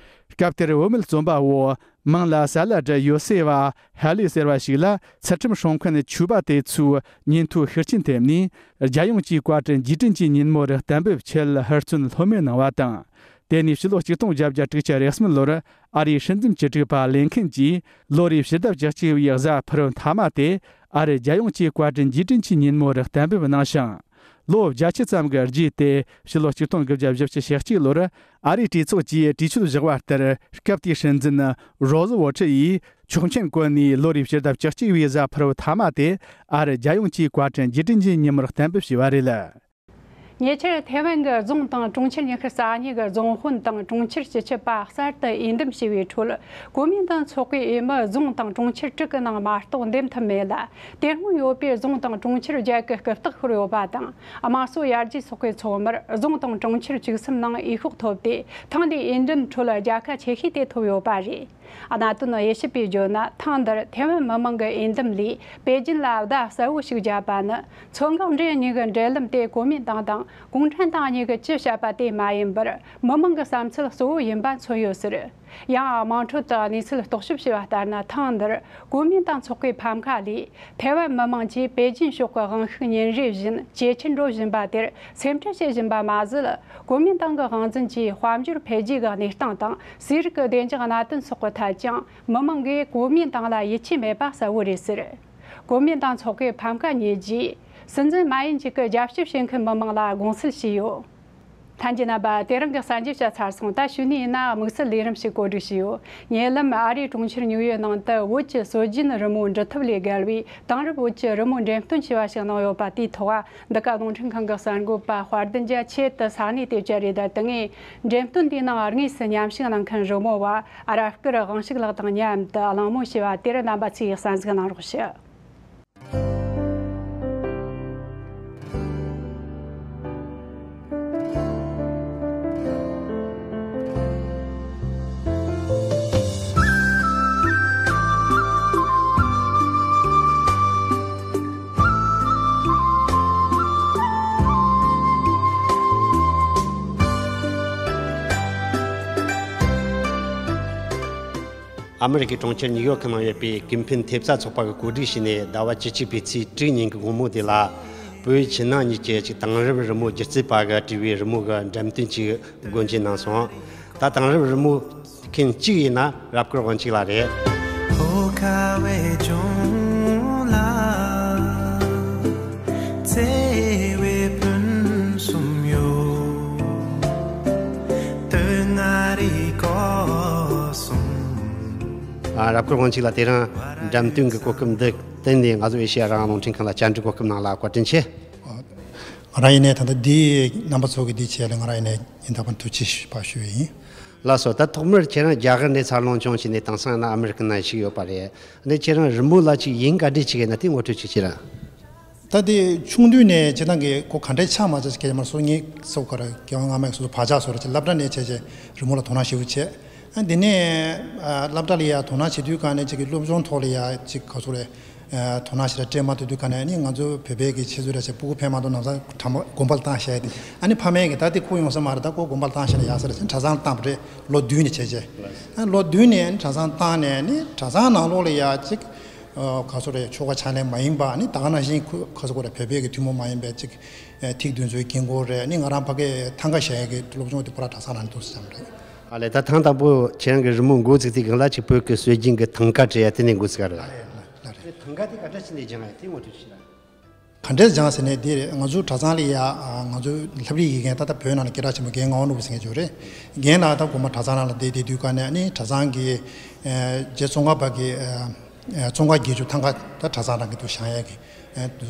སྐབས་དེར་བུད་མེད་རྩོམ་པ་བོ་མིང་ལ་ས་ལ་ཌ་ཡོ་སེ་བ་ཧ་ལི་ཟེར་བ་ཞིག་ལ་ཚུལ་ཁྲིམས་སྲུང་མཁན་ཆོས་པ་དེ་ཚོའི་ཉིན་ཐོའི་ཤུགས་རྐྱེན་ཐེབས་ནས། རྒྱལ་ཡོངས་ཀྱི་བཀའ་དྲིན་རྗེས་དྲན་གྱི་ཉིན་མོར་གཏན་འབེབས་ཆེད་ཧུར་བརྩོན་ལྷོད་མེད་གནང་བ་དང་། དེ་ནས་ཕྱི་ལོ་ཆིག་སྟོང་བརྒྱད་བརྒྱ་དྲུག་ཅུ་རེ་གསུམ་ལོར་ཨ་རིའི་སྲིད་འཛིན་བཅུ་དྲུག་པ་ལིན་ཁིན་གྱིས་ལོ་རེའི་ཕྱི་ཟླ་བཅུ་གཅིག་པའི་གཟའ་ཕུར་བུ་མཐའ་མ་དེ་ཨ་རི་རྒྱལ་ཡོངས་ཀྱི་བཀའ་དྲིན་རྗེས་དྲན་གྱི་ཉིན་མོར་གཏན་འབེབས་གནང་ཞིང་། ལོ་བརྒྱད་ཅུ་ཙམ་གྱི་རྗེས་ཏེ་ཕྱི་ལོ་ཆིག་སྟོང་དགུ་བརྒྱ་བཞི་བཅུ་ཞེ་གཅིག་ལོར་ཨ་རིའི་གྲོས་ཚོགས་ཀྱིས་གྲོས་ཆོད་བཞག་པ་ལྟར། སྐབས་དེའི་སྲིད་འཛིན་རོ་ཟི་ཝོལ་ཊི་ཡིས་ཆོག་མཆན་བཀོད་ནས་ལོ་རེའི་ཕྱི་ཟླ་བཅུ་གཅིག་པའི་གཟའ་ཕུར་བུ་མཐའ་མ་དེ་ཨ་རི་རྒྱལ་ཡོངས་ཀྱི་བཀའ་དྲིན་རྗེས་དྲན་གྱི་ཉིན་མོར་གཏན་འབེབས་བྱས་པ་རེད། ཉེ་ཆར་ཐེ་ཝན་གྱི་རྫོང་དང་གྲོང་ཁྱེར་ཉི་ཤུ་རྩ་གཉིས་ཀྱི་རྫོང་དཔོན་དང་གྲོང་ཁྱེར་སྤྱི་ཁྱབ་པ་གསར་དུ་འོས་འདེམས་བྱས་པའི་ཁྲོད། གོ་མིན་ཏང་ཚོགས་པའི་འོས་མི་རྫོང་དང་གྲོང་ཁྱེར་དྲུག་གི་ནང་མ་གཏོགས་འདེམས་ཐུབ་མེད་ལ། དེ་སྔོན་ཡོད་པའི་རྫོང་དང་གྲོང་ཁྱེར་བརྒྱད་ཀྱི་རྐུབ་སྟེགས་ཤོར་ཡོད་པ་དང་། དམངས་གཙོ་ཡར་རྒྱས་ཚོགས་པའི་ཚོགས་མིར་རྫོང་དང་གྲོང་ཁྱེར་བཅུ་གསུམ་ནང་འོས་ཤོག་ཐོབ་སྟེ། ཐེངས་འདིའི་འོས་འདེམས་ཁྲོད་རྒྱལ་ཁ་ཆེ་ཤོས་དེ་ཐོབ་ཡོད་པ་རེད། གནད་དོན་དབྱེ་ཞིབ་པས་བརྗོད་ན། ཐེངས་འདིར་ཐེ་ཝན་མི་མང་གི་འོས་འདེམས་ལས་པེ་ཅིན་ལ་བརྡ་གསལ་བོ་ཞིག་བརྒྱབ་པ་ནི། མཚོ་འགག་འབྲེལ་གཉིས་ཀྱི་འབྲེལ་ལམ་དེ་གོ་མིན་ཏང་དང་གུང་ཁྲན་ཏང་གཉིས་ཀྱིས་ཅི་བཤད་པ་དེ་མ་ཡིན་པར། མི་མང་གི་བསམ་ཚུལ་གཙོ་བོ་ཡིན་པ་མཚོན་ཡོད་ཟེར། ཡང་དམངས་ཁྲོད་དུ་གནས་ཚུལ་རྟོག་ཞིབ་བྱས་པ་ལྟར་ན། ཐེངས་འདིར་གོ་མིན་ཏང་ཚོགས་པའི་ཕམ་ཁ་ལས། ཐེ་ཝན་མི་མང་གིས་པེ་ཅིན་ཕྱོགས་ཀྱི་དབང་ཤུགས་ཉིན་རེ་བཞིན་ཇེ་ཆེར་འགྲོ་བཞིན་པ་དེར་སེམས་ཁྲལ་བྱེད་བཞིན་པ་མ་ཟད། གོ་མིན་ཏང་གི་དབང་འཛིན་གྱིས་དཔལ་འབྱོར་འཕེལ་རྒྱས་ཀྱི་གནས་སྟངས་དང་ཟས་རིགས་ཀྱི་བདེ་འཇགས་གནད་དོན་སོགས་ཀྱི་ཐད་ཀྱང་མི་མང་གིས་གོ་མིན་ཏང་ལ་ཡིད་ཆེས་མེད་པ་གསལ་བོ་རེད་ཟེར། གོ་མིན་ཏང་ཚོགས་པའི་ཕམ་ཁ་ཉེས་རྗེས། སྲིད་འཛིན་མ་ཡིན་ཅིག་གི་རྒྱབ་སྐྱོར་བྱེད་མཁན་མི་མང་ལ་དགོངས་སེལ་བྱས་ཡོད། ལྷན་རྒྱས་རྣམ་པ། དེ་རིང་གི་གསར་འགྱུར་བཤད་ཚར་སོང་། ད་གཞུག་ནས་ཡིན་ན་དམིགས་བསལ་ལས་རིམ་ཞིག་གོ་སྒྲིག་བྱས་ཡོད། ཉེ་ལམ་ཨ་རིའི་གྲོང་ཁྱེར་ཉིའུ་ཡོག་ནང་དུ་བོད་ཀྱི་སྲོལ་རྒྱུན་རི་མོ་འབྲི་ཐབས་ལས་བརྒལ་བའི་དེང་རབས་བོད་ཀྱི་རི་མོ་འགྲེམས་སྟོན་ཞེས་པ་ཞིག་གནང་ཡོད་པ་དེའི་ཐོག་འདི་ག་རླུང་འཕྲིན་ཁང་གི་གསར་འགོད་པ་དཔལ་ལྡན་རྒྱལ་ཆེད་དུ་ས་གནས་དེ་བཅར་རེད། ད་དེ་སྔའི་འགྲེམས་སྟོན་དེའི་ནང་དངོས་སུ་མཉམ་ཞུགས་གནང་མཁན་རི་མོ་བ་རབ་དཀར་དབང་ཕྱུག་ལགས་དང་མཉམ་དུ་གླེང་མོལ་བྱས་པ་དེར་རྣམ་པ་ཚོས་གསན་གཟིགས་གནང་རོགས་ཞུ། ཨ་མི་རི་ཀའི་གྲོང་ཁྱེར་ཉིའུ་ཡོག་གི་ནང་ཡོད་པའི་ཀིམ་ཕིན་ཐེབས་རྩ་ཚོགས་པ་གིས་གོ་སྒྲིག་བྱས་ནས་ཟླ་བ་བཅུ་གཅིག་པའི་ཚེས་དྲུག་ཉིན་གྱི་དགོང་མོ་དེ་ལ། བོད་ཕྱི་ནང་གཉིས་ཀྱི་ཅིག་དེང་རབས་རི་མོ་སྒྱུ་རྩལ་པ་གིས་བྲིས་པའི་རི་མོ་གི་འགྲེམས་སྟོན་ཅིག་སྒོ་འབྱེད་གནང་སོང་། ད་དེང་རབས་རི་མོ་མཁན་གཅིག་ཡིན་ན་རབ་དཀར་དབང་ཕྱུག་ལགས་རེད། ཕོ་ཁ་བའི་ལྗོངས་ལ། བརྩེ་བའི་ཕུན་སུམ་ཡོད། སྟོད་མངའ་རིས་སྐོར་གསུམ། ཨ། རབ་དཀར་དབང་ཕྱུག་ལགས། དེ་རིང་འགྲེམས་སྟོན་གྱི་གོ་སྐབས་འདི་བསྟུན་ནས་ང་ཚོ་ཨེ་ཤེ་ཡ་རང་དབང་རླུང་འཕྲིན་ཁང་ལ་བཅར་འདྲི་གོ་སྐབས་གནང་ལ་བཀའ་དྲིན་ཆེ། ང་རང་ཡིན་ནའི་ད་ལྟ་འདི་རྣམ་པ་ཚོ་གི་འདི་བྱས་ལ་ང་རང་ཡིན་ནའི་སྙིང་ཐག་པ་ནས་ཐུགས་རྗེ་ཆེ་ཞུ་བ་ཞུ་ཡི་ཡིན། ལགས་སོ། ད་ཐོག་མར་ཁྱེད་རང་རྒྱ་གར་ནས་འཚར་ལོངས་བྱུང་བྱས་ནས་དེང་སང་ཡིན་ན་ཨ་མི་རི་ཀ་ནང་བཞུགས་ཡོད་པ་རེད། ཨ་ནི་ཁྱེད་རང་རི་མོ་ལ་ཅིག་ཡིན་ག་འདྲས་ཅིག་ཡིན་ན་དེ་ངོ་སྤྲོད་ཅིག་བྱེད་ར། ད་དེ་ཆུང་དུས་ནས་བྱེད་སྟངས་ཀྱི་ཁོ་ག་འདྲས་ཆགས་མ་ཆགས་ཀྱི་མ་སོ་ངས་སོ་ག་ར་རྒྱལ་དབང་མངའ་མ་སོ་སོ་བག་ཆགས་བཟོ་ར་བྱས་སློབ་གྲྭ་ནས་བྱས་བྱས་རི་མོ་ལ་དོ་སྣང་ཞེ་པོ་བྱས། ཨ་དེ་ནས་ཨ་སློབ་གྲྭ་ལ་ཡ་དོ་སྣང་བྱེད་དུས་ག་ནས་ཅིག་གི་སློབ་སྦྱོང་ཐོག་ལ་ཡ་ཅིག་ག་ཚོད་རེད། ཨ་དོ་སྣང་ཞེ་དྲག་སྤྲད་མ་ཐུབ་དུས་ག་ནས་ནི་ང་ཚོ་བོད་པའི་གི་ཆེད་དུ་ར་བྱས་སྤུ་གུ་ཕན་མ་ཐོགས་ནམ་ས་དྲ་དགོན་པ་ལ་བཏང་བཞག་ཡ་དེ། ཨ་ནི་ཕ་མས་གི་ད་དེ་ཁུར་ཡོང་ས་མ་རེད། ད་ཁོ་དགོན་པ་ལ་བཏང་བཞག་ན་ཡག་ས་རེད་ཟེར་གྲྭ་ཚང་བཏང་བ་རེད། ལོ་བདུན་ནས་བྱས་བྱས། ཨ་ལོ་བདུན་ནས་ནི་གྲྭ་ཚང་བཏང་ནས་ནི་གྲྭ་ཚང་ནང་ལོགས་ལ་ཡ་ཅིག་ཨ་ག་ཚོད་རེད། ཆོ་ག་ཕྱག་ལེན་མ་ཡིན་པ་ནི་ད་ག་ནང་བཞིན་ཁོ་ག་ཚོད་རེད། བོད་པའི་གི་ཐུན་མོང་མ་ཡིན་པའི་ཅིག་ཨ་ཐིག་བདུན་ཚོའི་དཀྱིལ་འཁོར་རེད། ནི་ང་རང་ཕ་གིར་ཐང་ག་བཞག་ཡས་ཀྱི་སློབ་སྦྱོང་དེ་ཁོ་རང་གྲྭ་ཚང་ནང་ནས་འདུག་ཟེར་བྱས་རེད། ཨ་ལས། ད་ཐེངས་དང་པོ་ཁྱེད་རང་གི་རི་མོ་འགོ་བཙུགས་དུས་སྒང་ལ་ཅིག་བོད་ཀྱི་སྲོལ་རྒྱུན་གྱི་ཐང་ག་བྲིས་ཡ་དེ་ནས་འགོ་བཙུགས་ཡ་རེད། ལགས་རེད། ལགས་རེད། ཐང་ག་དེ་ག་འདྲ་བྱས་ནས་སྦྱངས་ཡ་དེ་ངོ་སྤྲོད་ཅིག་བྱེད་ར། ག་འདྲས་སྦྱངས་ཟེར་ནས་དེ་རེད། ང་ཚོ་གྲྭ་ཚང་ལ་ཡ་ང་ཚོ་ལྷ་བྲིས་ཡི་རྒན་ད་ལྟ་བོད་ནང་ལ་སྐད་གྲགས་ཆེན་པོ་རྒན་ངག་དབང་ནོར་བུ་ཟེར་མཁན་ཅིག་ཡོད་རེད། རྒན་ལགས་ད་དགོང་མོ་གྲྭ་ཚང་ནང་ལ་བསྡད་བསྡད་དུས་ག་ནས་ནི་གྲྭ་ཚང་གི་ཨ་རྗེ་ཙོང་ཁ་པ་གི་ཨ་ཙོང་ཁ་བརྒྱད་ཅུ་ཐང་ག་ད་གྲྭ་ཚང་རང་གི་འདུག་བཞེངས་ཡས་ཀྱི་ཨ་འདུག་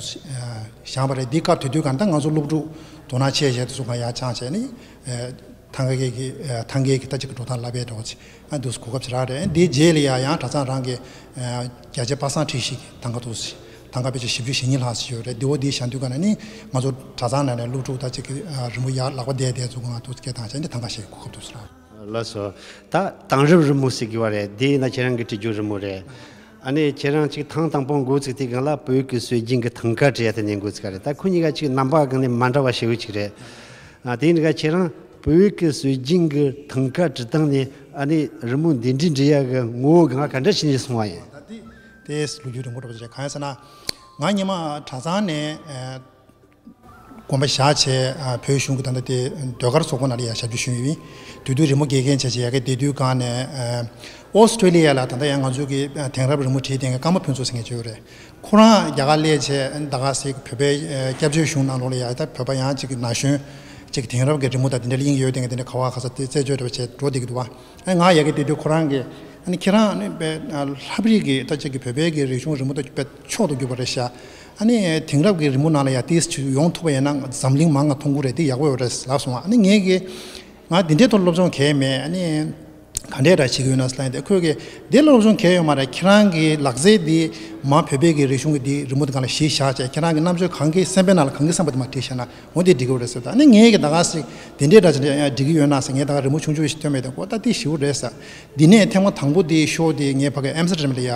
བཞེངས་པ་རེད། འདི་སྐབས་དེ་དུས་ག་ནས་ད་ང་ཚོ་སློབ་ཕྲུག་དོ་སྣང་ཆེ་བྱས་དེ་ཚོ་ག་ཡར་བཅངས་བྱས་ནི་ཨ་ཐང་ག་གི་ཨ་ཐང་གའི་གི་ད་ཅིག་གི་འགྲོ་སྟངས་བསླབ་པའི་འགྲོ་ཅིག་ཨ་འདུག་གོ་སྐབས་ཅིག་རག་རེད། འདིའི་རྗེས་ལ་ཡ་ཡང་གྲྭ་ཚང་རང་གི་ཨ་རྒྱ་ཆེ་པ་སངས་ཁྲིད་ཞིག་གི་ཐང་ག་འདུག་ཐང་ག་ཕལ་ཆེར་བཞི་བཅུ་ཞེ་གཉིས་ལྷག་ཅིག་ཡོད་རེད། འདི་བོ་འདི་བཞེངས་དུས་ག་ནས་ནི་ང་ཚོ་གྲྭ་ཚང་ནང་ནས་སློབ་ཕྲུག་ད་ཅིག་གི་ཨ་རི་མོ་ཡར་ལག་པ་བསྡད་བསྡད་ཚོ་གང་ལ་འདུག་སྐད་བཏང་བྱས་འདི་ཐང་ག་བཞེངས་གོ་སྐབས་འདུག་ཟེར་ར། ལགས་སོ། ད་དེང་རབས་རི་མོ་ཟེར་གི་བ་རེད། འདི་ཡིན་ན་ཁྱེད་རང་གི་བྲིས་རྒྱུ་རི་མོ་རེད། ཨ་ནི་ཁྱེད་རང་ཅིག་ཐེངས་དང་པོ་འགོ་བཙུགས་དུས་སྒང་ལ་བོད་ཀྱི་སྲོལ་རྒྱུན་གྱི་ཐང་ག་བྲིས་ཡ་དེ་ནས་འགོ་བཙུགས་ཀ་རེད། ད་ཁོ་གཉིས་ཀ་ཅིག་རྣམ་པ་གང་ནས་མ་འདྲ་བ་ཞེ་པོ་ཅིག་རེད། ཨ་དེ་ཡིན་ན་ཁྱེད་རང་བོད་ཀྱི་སྲོལ་རྒྱུན་གྱི་ཐང་ག་བྲིས་སྟངས་ནས་ཨ་ནི་རི་མོ་འདི་འདྲའི་འབྲི་ཡ་གི་ངོ་བོ་གང་ག་འདྲ་ཞིག་ནས་སོང་བ་ཡིན། ད་དེ་དེ་ལོ་རྒྱུས་རིང་པོ་འདྲ་པོ་ཅིག་རེད། གང་ཡིན་ཟེར་ན་ང་སྔོན་མ་གྲྭ་ཚང་ནས་ཨ། དགོན་པ་བཞག་བྱས་ཨ་བོད་གཞུང་གི་ད་ལྟ་དེ་ཟློས་གར་ཚོགས་པ་ནང་ལ་ཡང་ཞབས་ཞུ་ཞུས་ཡིན། དེ་དུས་རི་མོ་དགེ་རྒན་བྱས་བྱས་ཡ་གི་བསྡད་དུས་སྒང་ནས་ཨ་ཨོ་སི་ཀྲོ་ལི་ཡ་ལ་ད་ལྟ་ཡང་ང་ཚོ་གི་ཨ་དེང་རབས་རི་མོ་བྲིས་བསྡད་མཁན་ཀརྨ་ཕུན་ཚོགས་ཟེར་མཁན་ཅིག་ཡོད་རེད། ཁོ་རང་རྒྱ་གར་སླེབས་བྱས་ད་ག་སེ་བོད་པའི་ཨ་སྐྱབས་བཅོལ་གཞུང་ནང་ལོགས་ལ་ཡ་ད་བོད་པ་ཡང་ཅིག་གི་ན་གཞོན་ཅིག་གི་དེང་རབས་ཀྱི་རི་མོ་དང་དེ་འདྲ་གླེང་གི་ཡོད་དེ་འདྲ་ག་བ་ག་ས་དེ་རྩད་གཅོད་འདྲ་བ་བྱས་འགྲོ་བསྡད་ཀྱི་འདུག་བ། ཨ་ང་ཡ་གི་བསྡད་དུས་ཁོ་རང་གིས་ཨ་ནི་ཁྱེད་རང་ཨ་ནི་དཔེ་ཨ་ལྷ་བྲིས་ཀྱི་ད་ཅིག་གི་བོད་པའི་གི་རིག་གཞུང་རི་མོ་ད་དཔེ་མཆོག་ཏུ་གྱུར་པ་རེད་ཤག་ཨ་ནི་དེང་རབས་ཀྱི་རི་མོ་ནང་ལ་ཡང་ཏིས་ཅིག་ཡོང་ཐུབ་པ་ཡིན་ན་འཛམ་གླིང་མང་ང་མཐོང་གི་རེད། དེ་ཡག་པོ་ཡོད་རེད་ལབ་སོང་། ཨ་ནི་ངས་ཀྱི་ང་འདི་འདྲའི་ཐོག་སློབ་སྦྱོང་གས་མེད། ཨ་ནི་ག་འདྲས་འདྲ་བྱེད་ཀྱི་ཡོད་ན་ཟེར་ལབ་ཡིན་ཏེ། ཁོས་ཀྱི་དེ་སློབ་སྦྱོང་གས་ཡོད་མ་རེད། ཁྱེད་རང་གི་ལག་རྩལ་འདི་མ་བོད་པའི་གི་རིག་གཞུང་གི་འདི་རི་མོ་འདི་སྒང་ལ་གཞི་བཞག་བྱས། ཁྱེད་རང་གི་རྣམ་དཔྱོད་གང་གི་སེམས་པའི་ནང་ལ་གང་གི་བསམ་པ་དེ་མར་བྲིས་བཞག་ན་འོ་འདི་འགྲིག་གི་རེད་ཟེར། ད་ཨ་ནི་ངས་ཀྱི་ད་ག་ཟིག་དེ་འདྲས་འདྲ་ཅིག་འགྲིག་གི་ཡོད་ན་ཟེར། ངས་ད་ག་རི་མོ་ཆུང་ཆུང་ཞིག་སྟོན་མེད་དེ། ཁོ་ད་དེ་ཞིའུ་རེད་ཟེར། འདི་ནས་ཐེངས་མ་དང་པོ་དེ་ཤོ་དེ་ངས་ཕ་གི་ཨེམ་སི་ཊར་ཌམ་ལ་ཡ་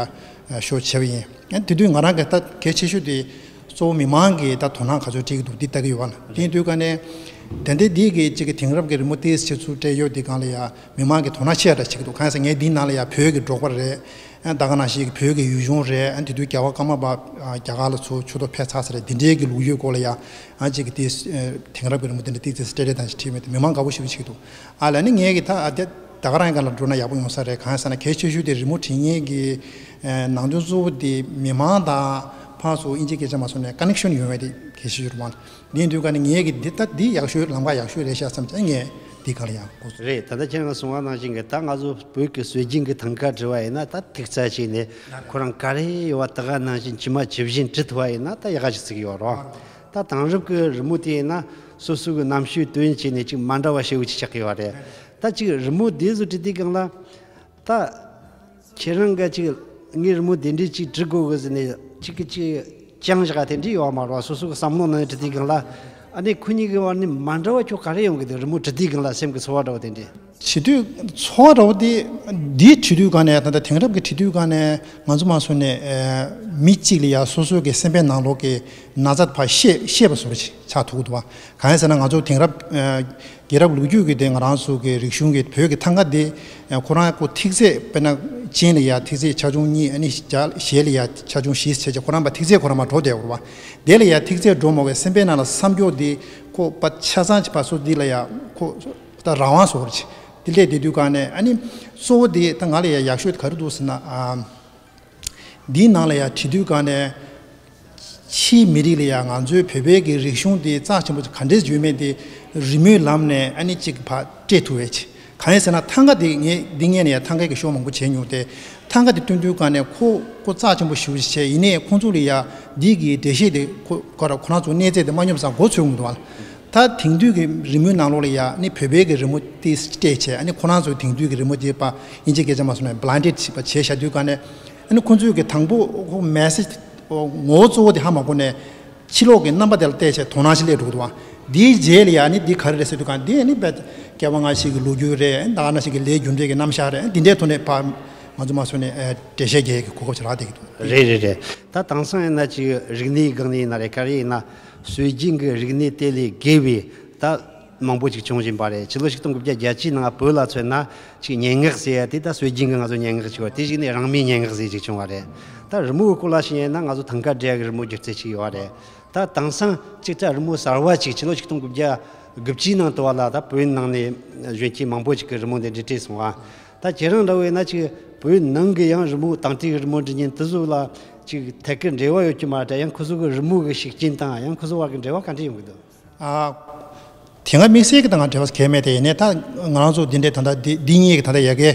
ཤོ་བྱས་པ་ཡིན། ཨ་དེ་དུས་ང་རང་གི་ད་གལ་ཆེ་ཤོས་དེ་གཙོ་བོ་མི་མང་གིས་ད་དོ་སྣང་ག་ཚོད་སྤྲད་ཀྱི་འདུག་འདི་ལྟ་གི་ཡོད་པ་ན། དེ་ཡིན་དུས་ཀ་ནས་དེ་འདྲའི་འདི་གི་གཅིག་གི་དེང་རབས་ཀྱི་རི་མོ་ཏིས་ཆེ་ཚུལ་སྤྲད་ཡོད་དེ་སྒང་ལ་ཡ་མི་མང་གིས་དོ་སྣང་ཆེ་བ་འདྲ་བྱེད་ཀྱི་འདུག་གང་ཡིན་ཟེར་ངས་འདིའི་ནང་ལ་ཡ་བོད་ཀྱི་འབྲོག་པ་རེད། ཨ་ད་ག་ནང་བཞིན་བོད་ཀྱི་ཡུལ་ལྗོངས་རེད། ཨ་དེ་དུས་རྒྱ་བོད་ཀརྨ་པ་རྒྱ་གར་ལ་ཚུར་ཆོས་ཐོག་ཕེབས་ཚར་ས་རེད། འདི་འདྲའི་གི་ལོ་རྒྱུས་སྐོར་ལ་ཡ་ཨ་གཅིག་གི་ཏིས་དེང་རབས་ཀྱི་རི་མོ་དེ་འདྲ་ཏིས་ཏིས་སྤྲད་རེད་དང་བྲིས་མེད་དེ་མི་མང་དགའ་པོ་ཞེ་པོ་བྱེད་ཀྱི་འདུག་ཨ་ལ་ནི་ངས་གི་ད་ཨ་དེ་ད་ག་རང་གི་སྒང་ལ་འགྲོ་ན་ཡག་པོ་ཡོང་ས་རེད། གང་ཡིན་ཟེར་ན་གལ་ཆེ་ཤོས་དེ་རི་མོ་བྲིས་མཁན་གྱི་ནང་དོན་གཙོ་བོ་དེ་མི་མང་དང་ཕར་ཚུར་དབྱིན་ཇིའི་སྐད་ཆ་མ་སོང་ནས་ཀ་ནེག་ཤན་ཡོང་བ་དེ་གལ་ཆེ་ཤོས་རེད་མ། འདི་ཡིན་དུས་ཀ་ནས་ངས་ཀྱི་འདི་ལྟ་འདི་ཡག་ཤོས་ལམ་ཁ་ཡག་ཤོས་རེད་ཤག་བསམ་བྱས་ངས་འདི་སྒང་ལ་ཡང་འགོ་ཚུགས། རེད། ད་ལྟ་ཁྱེད་རང་གསུངས་པ་ནང་བཞིན་གྱི་ད་ང་ཚོ་བོད་ཀྱི་སྲོལ་རྒྱུན་གྱི་ཐང་ཀ་བྲིས་པ་ཡིན་ན་ད་ཐིག་རྩ་བྱས་ནས་ཁོ་རང་ག་རེ་ཡོད་པ་ད་ག་ནང་བཞིན་ཇི་མ་ཇི་བཞིན་བྲིས་ཐུབ་པ་ཡིན་ན་ད་ཡག་ག་ཅིག་ཚིག་ཡོད་རོགས། ད་དེང་རབས་ཀྱི་རི་མོ་དེ་ཡིན་ན་སོ་སོ་གི་རྣམ་དཔྱོད་བཏོན་བྱས་ནས་ཅིག་མ་འདྲ་བ་ཞེ་པོ་ཅིག་ཆགས་ཀྱི་ཡོད་རེད། ད་ཅིག་རི་མོ་དེ་ཚོ་བྲིས་དུས་སྒང་ལ། ད་ཁྱེད་རང་ག་ཅིག་ངའི་རི་མོ་དེ་འདྲའི་ཅིག་འབྲི་དགོས་གི་ཟེར་ནས་ཅིག་གི་ཅིག་བཅངས་བཞག་དེ་འདྲའི་ཡོད་མ་རེད་བ། སོ་སོ་གི་བསམ་བློ་ནང་བྲིས་དུས་སྒང་ལ། ཨ་ནི་ཁོ་གཉིས་ཀྱི་བར་ནས་མ་འདྲ་བ་ཁྱོད་ག་རེ་ཡོང་གི་འདུག་རི་མོ་བྲིས་དུས་སྒང་ལ་སེམས་ཀྱི་ཚོར་བ་འདྲ་བོ་དེ་འདྲའི། བྱེད་དུས་ཚོར་བ་འདྲ་བོ་དེ་འདི་བྲིས་དུས་སྒང་ནས་ད་ལྟ་དེང་རབས་ཀྱི་བྲིས་དུས་སྒང་ནས་ང་ཚོ་མ་སོང་ནས་མི་གཅིག་ལ་ཡ་སོ་སོ་གི་སེམས་པའི་ནང་ལོགས་ཀྱི་ན་ཚ་ཕར་བཤད་བཤད་པ་བཟོ་འདྲ་ཅིག་ཆགས་ཐུབ་ཀྱི་འདུག་བ། གང་ཡིན་ཟེར་ན་ང་ཚོ་དེང་རབས་ཨ་རྒྱལ་རབས་ལོ་རྒྱུས་ཀྱི་དེ་ང་རང་ཚོ་གི་རིག་གཞུང་གི་བོད་ཀྱི་ཐང་ཀ་དེ་ཨ་ཁོ་རང་ཁོ་ཐིག་ཚད་དཔེར་ན་སྤྱན་ལ་ཡ་ཐིག་ཚད་ཆ་ཆུང་གཉིས། ཨ་ནི་ཞལ་ལ་ཡ་ཆ་ཆུང་བཞི་བྱས་བྱས་ཁོ་རང་པ་ཐིག་ཚད་ཁོ་རང་མར་འགྲོ་བསྡད་ཡོད་རེད་བ། དེ་ལ་ཡ་ཐིག་ཚད་འགྲོ་མ་བའི་སེམས་པའི་ནང་ལ་བསམ་སྐྱོ་དེ་ཁོ་པ་ཆ་ཚང་གཅིག་པ་སོ་འདི་ལ་ཡ་ཁོ་ད་རང་དབང་བཟོ་འདྲ་ཅིག་དེ་སླེབས་བསྡད་དུས་སྒང་ནས། ཨ་ནི་གཙོ་བོ་དེ་ད་ང་ལ་ཡ་ཡག་ཤོས་ག་རེ་འདུག་ཟེར་ན། ཨ་འདིའི་ནང་ལ་ཡ་བྲིས་དུས་སྒང་ནས། ཕྱིའི་མི་རིགས་ལ་ཡང་ང་ཚོའི་བོད་པའི་གི་རིག་གཞུང་དེ་རྩ་ཆེན་པོ་ག་འདྲས་ཡོད་མེད་དེ་རི་མོའི་ལམ་ནས་ཨ་ནི་གཅིག་ཕར་སྤྲད་ཐུབ་པའི་ཆེད། གང་ཡིན་ཟེར་ན་ཐང་ཀ་དེ་ངས་འདི་སྔོན་ནས་ཡང་ཐང་ཀའི་གི་ཤོ་མང་པོ་བྱས་མྱོང་སྟེ། ཐང་ཀ་དེ་སྟོན་དུས་སྒང་ནས་ཁོ་ཁོ་རྩ་ཆེན་པོ་ཞེ་པོ་ཅིག་བྱས། ཡིན་ནའི་ཁོང་ཚོ་ལ་ཡང་འདི་གི་འགྲེལ་བཤད་དེ་ཁོ་ཁོ་ར་ཁོ་རང་ཚོ་གནས་ཚད་དེ་མ་སྙོབ་ཙང་མགོ་ཚོས་ཀྱི་མི་འདུག་བ། ད་དེང་དུས་ཀྱི་རི་མོའི་ནང་ལོགས་ལ་ཡང་ནི་བོད་པའི་གི་རི་མོ་དེ་སྤྲད་བྱས། ཨ་ནི་ཁོ་རང་ཚོའི་དེང་དུས་ཀྱི་རི་མོ་དེ་པ་དབྱིན་ཇིའི་སྐད་ཆ་མ་སོང་ན་བྷི་ལའིན་ཌེཌ་ཞིག་པ་བྱས་བཞག་དུས་སྒང་ནས། ཨ་ནི་ཁོང་ཚོའི་གི་དང་པོ་ཁོ་མེ་སེ་ཇི་ངོ་བོ་གཙོ་བོ་དེ་ཧ་མ་གོ་ནས་ཕྱི་ལོགས་ཀྱི་རྣམ་པ་དེ་ལ་བལྟས་བྱས་དོ་སྣང་ཞིག་སླེབས་འགྲོ་གི་འདུག་བ། དེའི་རྗེས་ལ་ཡང་ནི་འདི་ག་རེ་རེད་ཟེར་དུས་སྒང་འདི་ནི་རྦད་སྐལ་བ་སྔ་ཕྱི་གི་ལོ་རྒྱུས་རེད། ད་ག་ནང་བཞིན་གྱི་ལས་རྒྱུ་འབྲས་ཀྱི་རྣམ་གཞག་རེད། འདི་འདྲའི་ཐོག་ནས་ཕར་ང་ཚོ་མ་སོང་ནས་ཨ་འགྲེལ་བཤད་རྒྱག་ཡས་ཀྱི་གོ་སྐབས་ཅིག་རག་བསྡད་ཀྱི་འདུག་རེད་རེད་རེད། ད་དེང་སང་ཡིན་ན་ཅིག་རིག་གནས་སྒང་ནས་ཡིན་ན་རེད། ག་རེ་ཡིན་ན་སྲོལ་རྒྱུན་གྱི་རིག་གནས་དེ་ལས་བརྒལ་བའི་ད་མང་པོ་ཅིག་བྱུང་བཞིན་པ་རེད། ཕྱི་ལོ་ཆིག་སྟོང་དགུ་བརྒྱ་བརྒྱད་ཅུའི་ནང་བོད་ལ་མཚོན་ན་ཅིག་སྙན་ངག་ཟེར་ཡ་དེ་ད་སྲོལ་རྒྱུན་གྱི་ང་ཚོ་སྙན་ངག་ཅིག་ཡོད། དེ་གཞུག་ནས་རང་མོས་སྙན་ངག་ཟེར་ཅིག་བྱུང་བ་རེད། ད་རི་མོ་གི་སྐོར་ལ་བཤད་ཡ་ཡིན་ན་ང་ཚོ་ཐང་ཀ་འབྲི་ཡ་གི་རི་མོ་སྒྱུ་རྩལ་ཅིག་ཡོད་རེད། ད་དེང་སང་ཅིག་ད་རི་མོ་གསར་བ་ཅིག་ཕྱི་ལོ་ཆིག་སྟོང་དགུ་བརྒྱ་དགུ་བཅུའི་ནང་དུ་བ་ལ་ད་བོད་ནང་ནས་གཞོན་སྐྱེས་མང་པོ་ཅིག་གིས་རི་མོ་འདི་འབྲི་བྲིས་སོང་བ། ད་ཁྱེད་རང་འདྲ་བོ་ཡིན་ན་ཅིག་བོད་ནང་གི་ཡང་རི་མོ་དེང་དུས་ཀྱི་རི་མོ་འབྲི་མཁན་དེ་ཚོ་ལ་ཅིག་ཐད་ཀར་འབྲེལ་བ་ཡོད་ཀྱི་མ་རེད། ཡང་ཁོ་ཚོ་གི་རི་མོ་གི་ཤུགས་རྐྱེན་དང་ཡང་ཁོ་ཚོ་བར་གྱི་འབྲེལ་བ་ག་འདྲ་ཡོང་གི་འདུག་ཨ། དེ་སྔ་དམིགས་བསལ་གྱི་དང་འབྲེལ་བ་གང་ཡང་མེད་དེ། ཡིན་ནའི་ད་ང་རང་ཚོ་འདི་འདྲའི་ད་ལྟ་འདི་འདི་གཉིས་ཀྱི་ད་ལྟ་ཡ་གི་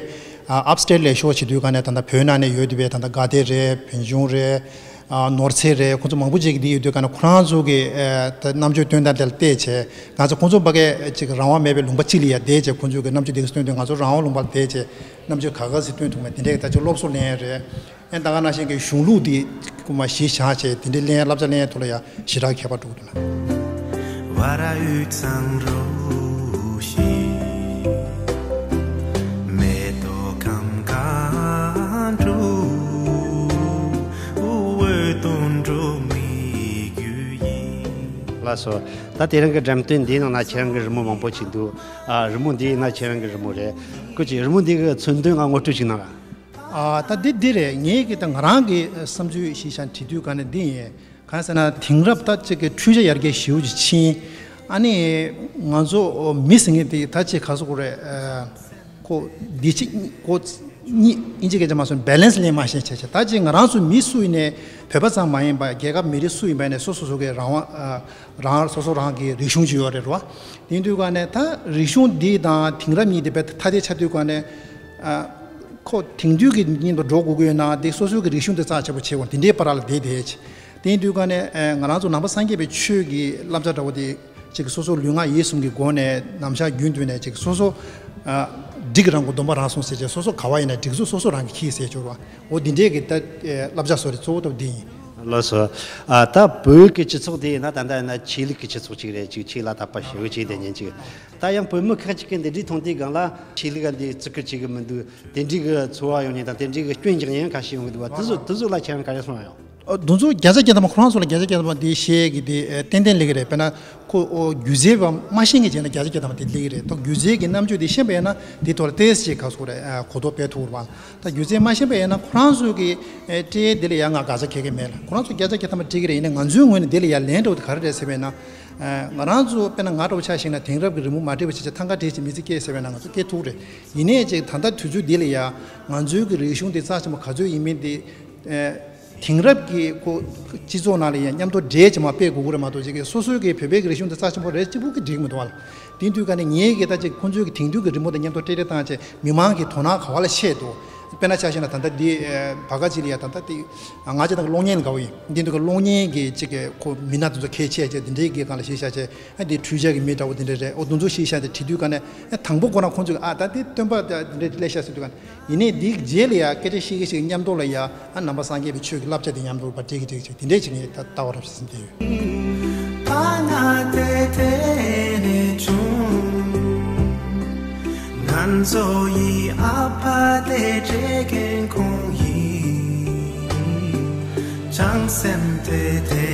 ཨ་ཨབ་སི་ཊེཊ་ལ་ཤོག་བྱེད་དུས་སྒང་ནས་ད་ལྟ་བོད་ནང་ནས་ཡོད་བསྡད་པའི་ད་ལྟ་དགའ་ལྡན་རེད། བོད་ལྗོངས་རེད། ཨ་ནོར་རྩེ་རེད། ཁོང་ཚོ་མང་པོ་ཅིག་གིས་འདི་ཡོད་དུས་སྒང་ནས་ཁོ་རང་ཚོ་གི་ཨ་ད་རྣམ་དཔྱོད་སྟོན་སྟངས་དེ་ལ་བལྟས་བྱས། ང་ཚོ་ཁོང་ཚོ་ཕ་གི་ཅིག་རང་དབང་མེད་པའི་ལུང་པ་གཅིག་ལ་ཡ་བསྡད་བྱས་ཁོང་ཚོ་གི་རྣམ་དཔྱོད་དེ་ག་ཚོད་སྟོན་དུས། ང་ཚོ་རང་དབང་ལུང་པ་ལ་བསྡད་བྱས་རྣམ་དཔྱོད་ག་ག་ཚོད་སྟོན་ཐུབ་མེད་དེ་འདྲའི་ད་ཅིག་སློབ་གསོ་ལེན་ཡ་རེད། ཨེ་ད་ག་ནང་བཞིན་གྱི་གཞུང་ལུགས་འདི་སྐུ་མ་གཞི་བཞག་བྱས་དེ་འདྲའི་ལེན་བསླབ་བྱ་ལེན་ཐོག་ལ་ཡང་ཞེ་དྲག་ཁྱད་པར་འགྲོ་གི་འདུག་ན། เล่าสู่། ད་དེ་རིང་གི་འགྲེམས་སྟོན་འདིའི་ནང་ན་ཁྱེད་རང་གི་རི་མོ་མང་པོ་ཅིག་འདུག་ཨ་རི་མོ་འདི་ཡིན་ན་ཁྱེད་རང་གི་རི་མོ་རེད། སྐུ་མཁྱེན། རི་མོ་འདི་གི་མཚོན་དོན་ང་ངོ་སྤྲོད་ཅིག་གནང་ར། ཨ་ད་འདི་འདི་རེད། ངས་ཀྱི་ད་ང་རང་གི་བསམ་ཚུལ་ཞིག་བྱས་བྲིས་དུས་སྒང་ནས་འདི་ཡིན། གང་ཟེར་ན་དེང་རབས་ད་ཅིག་གི་འཕྲུལ་ཆ་ཡར་རྒྱས་ཞེ་པོ་ཅིག་ཕྱིན། ཨ་ནི་ང་ཚོ་མི་ཟེར་མཁན་དེ་ད་ཅིག་ག་ཟེར་དགོས་རེད། ཨ་ཁོ་འདི་གཅིག་ཁོ་གཉིས་དབྱིན་ཇི་སྐད་ཆ་མ་སོང་བྷེ་ལེན་སི་ལེན་མ་ཤེས་བྱས་བྱས། ད་ཅིག་ང་རང་ཚོ་མི་སུ་ཡིན་ནའི་བོད་པ་ཙམ་མ་ཡིན་པ་རྒྱལ་ཁབ་མི་རིགས་སུ་ཡིན་པ་ཡིན་ནའི་སོ་སོ་སོ་གི་རང་དབང་ཨ་རང་སོ་སོ་རང་གི་རིག་གཞུང་ཅིག་ཡོད་རེད་རོ། དེ་ཡིན་དུས་སྒང་ནས་ད་རིག་གཞུང་འདི་དང་དེང་རབས་གཉིས་དེ་རྦད་ཐ་དད་ཆགས་དུས་སྒང་ནས། ཨ་ཁོ་དེང་དུས་ཀྱི་མཉམ་དུ་འགྲོ་དགོས་ཀྱི་ཡོད་ན་དེ་སོ་སོའི་གི་རིག་གཞུང་དེ་རྩ་ཆེ་པོ་བྱེད་དགོས། དེ་འདྲའི་བར་ལ་བསྡད་བསྡད་བྱས། དེ་ཡིན་དུས་ཀ་ནས་ཨ་ང་རང་ཚོ་ནང་པ་སངས་རྒྱས་པའི་ཆོས་ཀྱི་བསླབ་བྱ་འདྲ་བོ་དེ་ཅིག་སོ་སོ་ལུས་ངག་ཡིད་གསུམ་གྱི་སྒོ་ནས་ནམ་ཞག་རྒྱུན་དུ་ནས་ཅིག་སོ་སོ་ཨ་འགྲིག་རང་གི་སྡོམ་པ་རང་སྲུང་ཟེར་བྱས་སོ་སོ་ག་བ་ཡིན་ན་འགྲིག་ཚུལ་སོ་སོ་རང་གིས་འཁྱེར་ཟེར་གྱུར་བ། འོ་འདི་འདྲའི་གི་ད་ཨ་བསླབ་བྱ་སོགས་རེད། གཙོ་བོ་ད་འདི་ཡིན། ལགས་སོ། ཨ་ད་བོད་ཀྱི་སྤྱི་ཚོགས་དེ་ཡིན་ན་ད་ལྟ་ཡིན་ན་ཆོས་ལུགས་ཀྱི་སྤྱི་ཚོགས་ཅིག་རེད། ཅིག་ཆོས་ལ་དད་པ་ཞེ་པོ་ཅིག་དེ་ཉིན་ཅིག་ད་ཡང་བོད་མི་ཁག་ཅིག་གིས་འདི་འདྲའི་མཐོང་དུས་སྒང་ལ་ཆོས་ལུགས་འདི་བརྩི་བཀུར་བྱེད་ཀྱི་མི་འདུག་དེ་འདྲའི་གི་ཚོར་བ་ཡོང་མཁན་དང་དེ་འདྲའི་གི་སྐྱོན་རྒྱག་མཁན་ཁ་ཤས་ཡོང་གི་འདུག་བ། དེ་ཚོ་དེ་ཚོ་ལ་ཁྱེད་རང་ག་རེ་གསུང་ཡ་ཡོད། ཨ་དེ་ཚོ་བརྒྱ་ཆ་བརྒྱ་ཐམ་པ་ཁོ་རང་ཚོ་ལ་བརྒྱ་ཆ་བརྒྱ་ཐམ་པ་དེ་བཤད་ཀྱི་དེ་ཨ་ཏན་ཏན་སླེབས་ཀྱི་རེད། དཔེར་ན་ཁོ་ཨོ་སྒྱུ་རྩལ་པ་མ་ཤེས་མཁན་བྱས་ན་བརྒྱ་ཆ་བརྒྱ་ཐམ་པ་དེ་སླེབས་ཀྱི་རེད། ད་སྒྱུ་རྩལ་གྱི་རྣམ་དཔྱོད་དེ་ཤེས་པ་ཡིན་ན་དེ་ཐོག་ལ་ཏོག་ཙམ་ཅིག་ག་རེ་ཟེར་དགོས་རེད། ཨ་གོ་རྟོགས་སྤེལ་ཐུབ་རེད་པ། ད་སྒྱུ་རྩལ་མ་ཤེས་པ་ཡིན་ན་ཁོ་རང་ཚོ་གི་ཨ་སྤྲད་དེ་ལ་ཡ་ང་དགག་བྱ་འཁྱེར་གྱི་མེད་ལ། ཁོ་རང་ཚོ་བརྒྱ་ཆ་བརྒྱ་ཐམ་པ་སྤྲད་ཀྱི་རེད། ཡིན་ན་ང་ཚོའི་ངོས་ནས་དེ་ལ་ཡ་ལན་འདྲ་བོ་དེ་ག་རེ་རེད་ཟེར་བ་ཡིན་ན། ཨ་ང་རང་ཚོ་དཔེར་ན་ང་འདྲ་བོ་ཆ་བཞག་ན་དེང་རབས་ཀྱི་རི་མོ་མ་བྲིས་པ་བྱས་བྱས་ཐང་ག་བྲིས་བྱས་མི་ཚེ་སྐྱེལ་ཟེར་བ་ཡིན་ན་ང་ཚོ་སྐྱེལ་ཐུབ་རེད། ཡིན་ནའི་ཅིག་ད་ལྟ་དུས་ཚོད་འདི་ལ་ཡ་ང་ཚོའི་གི་རིག་གཞུང་དེ་རྩ་ཆེན་པོ་ག་ཚོད་ཡིན་མིན་དེ་ཨ་དེང་རབས་ཀྱི་ཁོ་སྤྱི་ཚོགས་ནང་ལ་ཡང་མཉམ་དུ་འདྲེས་ཀྱི་མ་སྤེལ་དགོས་ཀྱི་རེད་མ་གཏོགས། ཅིག་གི་སོ་སོའི་གི་བོད་པའི་གི་རིག་གཞུང་དེ་རྩ་ཆེན་པོ་རེད་གཅིག་པུ་གི་འགྲིག་མི་འདུག་བ་ལ། དེ་དུས་ཀ་ནས་ངས་གི་ད་ཅིག་ཁོང་ཚོའི་གི་དེང་དུས་ཀྱི་རི་མོ་དེ་མཉམ་དུ་སྤྲེལ་སྤྲེལ་བཏང་བྱས་མི་མང་གི་དོ་སྣང་ག་བ་ལ་ཆད་འདུག་དཔེར་ན་ཆ་བཞག་ན་ད་ལྟ་འདི་ཨ་བར་སྐབས་ཅིག་ལ་ཡ་ད་ལྟ་དེ་ང་ཅག་དང་གློག་བརྙན་འགའ་བོ་ཡིན། འདི་འདུག་ག་གློག་བརྙན་གི་ཅིག་གི་ཁོ་མི་སྣ་དེ་ཚོ་གལ་ཆེ་བྱས་དེ་འདྲའི་གི་སྒང་ལ་གཞི་བཞག་བྱས་ཨ་འདི་འཕྲུལ་ཆས་ཀྱི་མི་འདྲ་བོ་དེ་འདྲ་རེད། འོ་དེ་ཚོ་གཞི་བཞག་དེ་བྲིས་དུས་ཀ་ནས་ཨ་དང་པོ་ཁོ་རང་ཁོང་ཚོས་ཨ་ད་དེ་སྟོན་པ་དེ་འདྲ་སླེབས་ཤག་ཟེར་དུས་ཀ་ནས། ཡིན་ནའི་འདིའི་རྗེས་ལ་ཡ་སྐད་ཆ་བཤད་ཀྱི་ཞིག་མཉམ་དུ་ལ་ཡ་ཨ་ནང་པ་སངས་རྒྱས་པའི་ཆོས་ཀྱི་བསླབ་བྱ་དེ་མཉམ་དུ་ཕར་སྤྲད་ཀྱི་སྤྲད་ཀྱི་ཅིག་དེ་འདྲས་ཅིག་ངས་ད་ལྟ་བ་རབ་ཞིག་ཟིན་བསྡད་ཡོད། ཕ་ང་དེ་དེ་ནས་བྱུང་། ང་ཚོ་ཡི་ཨ་ཕ་དེ་བྱེད་མཁན་ཁོང་ཡིན། བྱང་སེམས་དེ་དེ་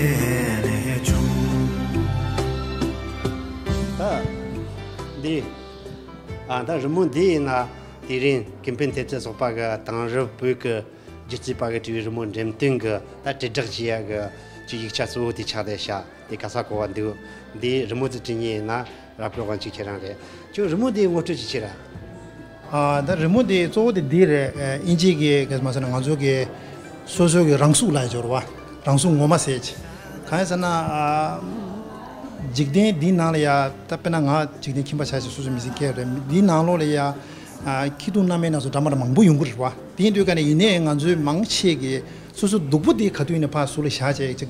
ནས་བྱུང་། ད་འདི་ཨ་ད་རི་མོ་འདི་ཡིན་ན། དེ་རིང་ཀུན་ཕན་ཐེབས་རྩ་ཚོགས་པ་གི་དེང་རབས་བོད་ཀྱི་སྒྱུ་རྩལ་པ་གི་བྲིས་པའི་རི་མོ་འགྲེམས་སྟོན་གྱི་ད་དྲིལ་བསྒྲགས་བྱེད་ཡག་གི་ཅིག་ཡིག་ཆ་གཙོ་བོ་དེ་ཆགས་བསྡད་ཤག་དེ་ག་ས་གོ་བ་འདུག་འདི་རི་མོ་དེ་བྲིས་མཁན་ཡིན་ན་རབ་དཀར་དབང་ཕྱུག་ཁྱེད་རང་རེད། ཁྱོད་རི་མོ་དེ་ངོ་སྤྲོད་ཅིག་བྱེད་ར། ཨ་ད་རི་མོ་དེ་གཙོ་བོ་དེ་འདི་རེད། ཨ་དབྱིན་ཇི་གི་ག་ཟེར་མ་ཟེར་ན་ང་ཚོ་གི་སོ་སོ་གི་རང་གཟུགས་ལ་སྦྱོར་བ། རང་གཟུགས་ངོ་མ་ཟེར་ཅིག་གང་ཡིན་ཟེར་ན་ཨ་འཇིག་རྟེན་འདིའི་ནང་ལ་ཡ་ད་དཔེར་ན་ང་འཇིག་རྟེན་ཁྱིམ་པ་ཆ་ཞིག་སོ་སོ་མི་ཚེ་སྐྱེལ་རེད། འདིའི་ནང་ལོགས་ལ་ཡ་ཨ་ཁྱི་དུག་སྣ་མིན་སྣ་ཚོགས་འདྲ་མི་འདྲ་མང་པོ་ཡོང་གི་རེད་བ། དེ་ཡིན་དུས་ཀ་ནས་ཡིན་ནའི་ང་ཚོའི་མང་ཆེ་གིས་སོ་སོ་སྡུག་པོ་དེ་ག་དུས་ཡིན་ན་ཕར་ཟུར་ལ་བཞག་བྱས་ཅིག་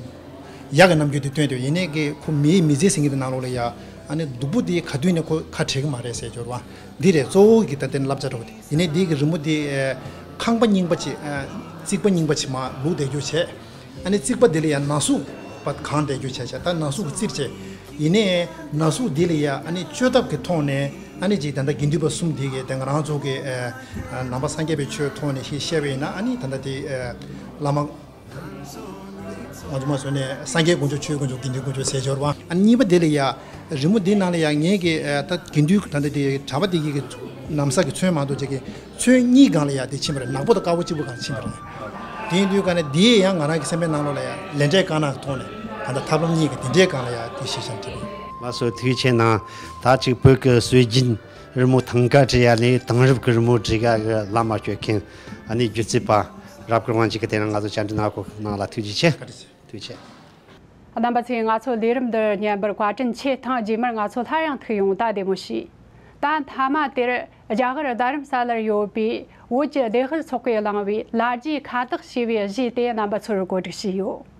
ཡག་གི་རྣམ་འགྱུར་དེ་སྟོན་དུས། ཡིན་ནའི་གི་ཁོ་མིའི་མི་ཚེ་ཟིན་གྱི་དེ་ནང་ལོགས་ལ་ཡ་ཨ་ནི་སྡུག་པོ་དེ་ག་དུས་ཡིན་ན་ཁོ་ཁ་བྲལ་གི་མ་རེད་ཟེར་སྦྱོར་བ་འདི་རེད། གཙོ་བོ་གི་ད་ལྟའི་བསླབ་བྱ་འདྲ་བོ་དེ། ཡིན་ནའི་འདི་གི་རི་མོ་དེ་ཨ་ཁང་པ་རྙིང་པ་ཅིག་ཨ་རྩིག་པ་རྙིང་པ་ཅིག་མར་བླུགས་བསྡད་རྒྱུ་བྱས། ཨ་ནི་རྩིག་པ་འདི་ལ་ཡ་ན་ཟུག་པ་གང་བསྡད་རྒྱུ་བྱས་བྱས། ད་ན་ཟུག་གི་རྩིར་བྱས། ཡིན་ནའི་ན་ཟུག་འདི་ལ་ཡ་ཨ་ནི་བཅོས་ཐབས་ཀྱི་ཐོག་ནས་ཨ་ནི་ཅིག་ད་ལྟ་དགེ་འདུན་པ་གསུམ་འདི་གི་དེ་ང་རང་ཚོ་གི་ཨ་ནང་པ་སངས་རྒྱས་པའི་ཆོས་ཐོག་ནས་ཞིག་བཤད་པ་ཡིན་ན། ཨ་ནི་ད་ལྟ་དེ་ཨ་བླ་མ་ང་ཚོ་མ་སོང་ནས་སངས་རྒྱས་དཀོན་མཆོག་ཆོས་དཀོན་མཆོག་དགེ་འདུན་དཀོན་མཆོག་ཟེར་སྦྱོར་བ། ཨ་ནི་གཉིས་པ་དེ་ལ་ཡ་རི་མོ་འདི་ནང་ལ་ཡ་ངས་ཀྱི་ཨ་ད་དགེ་འདུན་ད་ལྟ་དེ་གྲྭ་པ་དེ་གི་གི་ན་བཟའ་གི་ཚོན་མ་གཏོགས་ཅིག་གི་ཚོན་གཉིས་སྒང་ལ་ཡ་དེ་ཕྱིན་པ་རེད། ནག་པོ་དང་དཀར་པོ་གཅིག་པུ་སྒང་ཕྱིན་པ་རེད། དེ་ཡིན་དུས་ཀ་ནས་དེ་ཡང་ང་རང་གི་སེམས་པའི་ནང་ལོགས་ལ་ཡ་ལས་འབྲས་དཀར་ནག་གི་ཐོག་ནས་ད་ལྟ་ཐབས་ལམ་གཉིས་ཀྱི་དེ་འདྲའི་སྒང་ལ་ཡ་དེ་ཤེས་བྱ་འདྲ་པོ། ལགས་སོ། ཐུགས་རྗེ་ཆེ་གནང་། ད་ཅིག་བོད་ཀྱི་སྲོལ་རྒྱུན་རི་མོ་ཐང་ག་བྲིས་ཡ་ལས་དེང་རབས་ཀྱི་རི་མོ་བྲིས་ཡ་གི་བླ་མ་སྤྱོད་མཁན་ཨ་ནི་སྒྱུ་རྩལ་པ་རབ་དཀར་དབང་ཕྱུག་གིས་དེ་རིང་ང་ཚོ་བཅར་འདྲི་གནང་གོ་གནང་ལ་ཐུགས་རྗེ་ཆེ། བཀའ་དྲིན་ཆེ། ཐུགས་རྗེ་ཆེ། རྣམ་པ་ཚོས་ང་ཚོ་ལས་རིམ་འདིར་ཉན་པར་བཀའ་དྲིན་ཆེ། ཐེངས་རྗེས་མར་ང་ཚོ་སླར་ཡང་ཐུག་ཡོང་། ད་བདེ་མོ་བྱོས། ད་མཐའ་མ་དེར་རྒྱ་གར་རྡ་རམ་ས་ལར་ཡོད་པའི་བོད་ཀྱི་སྡེ་ཁུལ་ཚོགས་པས་བླངས་པའི་ལ་རྒྱའི་ཁ་བཏགས་ཞེས་པའི་གཞས་དེ་རྣམ་པ་ཚོར་གོ་སྒྲིག་བྱས་ཡོད།